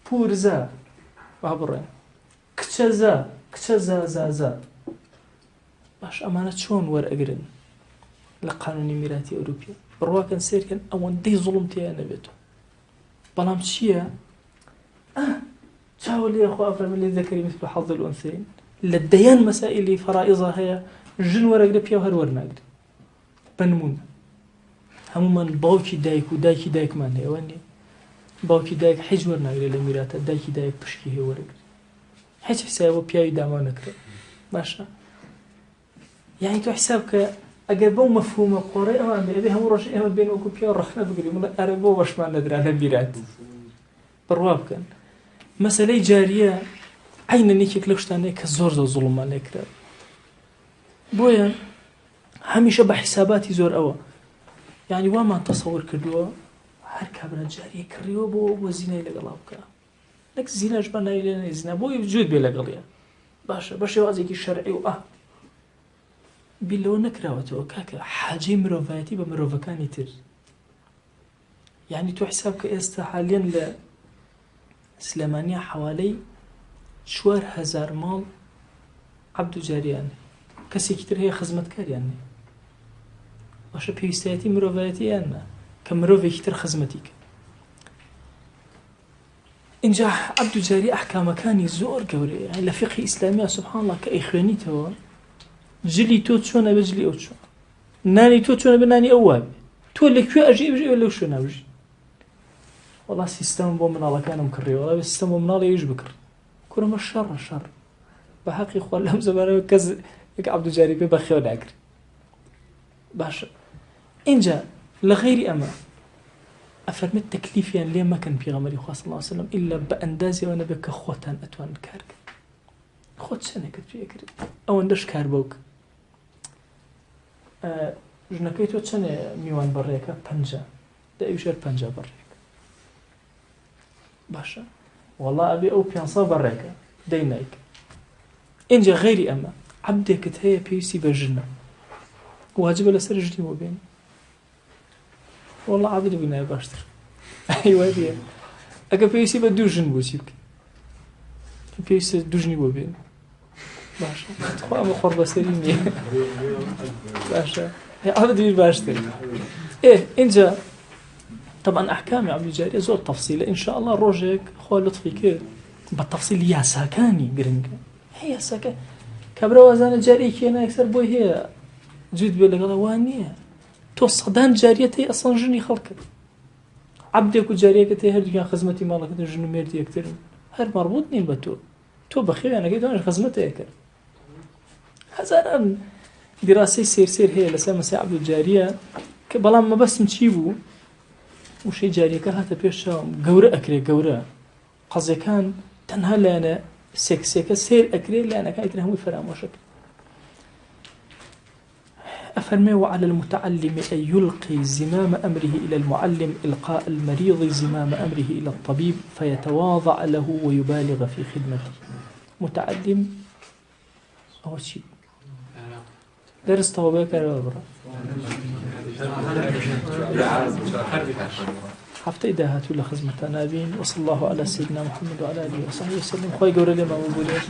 پورزا با بڕێن کچەزا کچە زازازا باش ئەمانە چۆن وەرئەگرن؟ لە قانونی میراتی ئەوروپیە بڕواکەن سێرکەن ئەوەندەی زوڵم تێیان نەبێتەوە بەڵام چییە چاوە لێ خوا فەرمی للذکر مثل حظ الانثیین لە دەیان مەسائلی فەرائیزا هەیە ژن وەرەگرە پیاو هەر وەرناگرێ بە نمونە هەمومان باوکی دایک و دایکی دایکمان هەیە وە نیە باوکی دایک حیج وەرناگرێ لە میراتە دایکی دایک پشکی هەیە وەرەگرێ هیچ حساب بۆ پیاوی داما نەکرێت باشە یعنی تۆ حساب کە ئەگەر بەو مەفهومە قۆڕەی ئەوان بێ ئەبێ هەموو ڕۆژ ئێمە بێن وەکو پیاو ڕەخنە بگرین بڵێ ئەرێ بۆ بەشمان نەدرا لە میرات بڕوا بکەن مەسەلەی جاریە عینەن یەکێک لەو شتانەیە کە زۆر زۆر زوڵممان لێکرا بۆیە هەمیشە بە حیساباتی زۆر ئەوە یعنی وامان تەسەور کردووە هەر کابرا جاریە کڕیوە بۆ بۆ زینای لەگەڵا بکە نەک زیناش بە ناوی لێ زینا بۆی جووت بێ لەگەڵیە باشە بە شێوازێکی شەرعی و ئا بیر لەوە نەکراوەتەوە کاکە حاجەی مرۆڤایەتی بە مرۆڤەکانی تر یعنی تۆ حساب کە ئێستا حالیەن لە سلێمانیا حوالەی 4هزار ماڵ عەبد و جاریان کەسێکی تر هەیە خزمەتکاریان نیە باشە پێویستایەتی مرۆڤایەتی یان نا کە مرۆڤێکی تر خزمەتی کرد اینجا عەبد و جاری ئەحکامەکانی زۆر گەورەیە لە فقهی ئیسلامیە سبحان الله کە ئەیخوێنیتەوە جلی تۆ چۆن ئەبێ جلی ئەو چۆن نانی تۆ چۆن ئەبێ نانی ئەو وابێ تۆ لە کوێ ئەژی بژی ئەو لەو شوێنە بژی وەڵا سیستەم بۆ مناڵەکانم کڕی وەڵا سیستەم بۆ مناڵی ئەویش بکڕ کورەمە شەڕە شەڕ بە حەقی خوا لەم زەمانەوە کەس یەک عەبد و جاری پێ بەخێو ناکرێ باشە اینجا لە غەیری ئەمە ئەفەرمێت تەکلیفیان لێ مەکەن پێغەمبەری خوا صلی الله علیه وسلم ئیلا بە ئەندازی ئەوە نەبێت کە خۆتان ئەتوانن کار کەن خۆت چەندێکت پێ کرد ئەوەندەش کار بۆ بکە ژنەکەی تۆ چەنێ میوان بەڕێکە پەنجا دە ئەویش هەر پەنجا بەڕێک باشە وەڵا ئەبێ ئەو پێ بەڕێکە دەی نایک ئینجا غەیری ئەمە عەبدێکت هەیە پێویستی بە ژنە واجبە لەسەر ژنی بۆ بێنی وەڵا عەبد بوو باشتر ئەیوە ئەگە پێویستی بە دوو ژن بوو چی بکەی پێویستە دوو ژنی بۆ بێنی باشە خوا ئەمە خۆڕ بەسەری نییە باشە عەبد باشتر ئێ ئینجا طبعا ئەحکامی عەبد جاریە زۆر تەفسیلە إن شاء الله ڕۆژێک خوا لطفی کرد بە تەفسیل یاساکانی گرنگە هەیە یاساکە کابرا وازانە جارێکی نایەکسەر بۆی هەیە جووت بێ لەگەڵ وان نییە تۆ سەدان جاریەت هەیە ئەسڵەن ژنی خەڵکت عەبدێک و جاریەکەت هەیە هەردووکیان خزمەتی ماڵەکەت ژن و مێردی یەکترن هەر مەڕبوط نین بە تۆ تۆ بەخێویانەکەی تۆش خزمەتەکە هەزاران دیراسەی سێر سێر هەیە لەسەر مەسای عەبد جاریە کە بەڵام مەبەستم چی بوو وشەی جاریەکە هاتە پێش چاوم گەورە ئەکرێ گەورە قەزیەکان تەنها لایەنە سێکسیەکە سەیر ئەکرێ لایەنەکانی تر هەمووی فەرامۆشەکرێ ئەفەرمێ وعلى المتعلم أن يلقي زمام أمره إلى المعلم إلقاء المريض زمام أمره إلى الطبيب فيتواضع له ويبالغ في خدمته متعلم ئەوە چی دەرس تەواو بێ کارەوە بڕە هەفتەی داهاتوو لە خزمەتان نابین وصلى الله على سيدنا محمد وعلى آله وصحبه وسلم خوای گەورە لێمان ببورێت.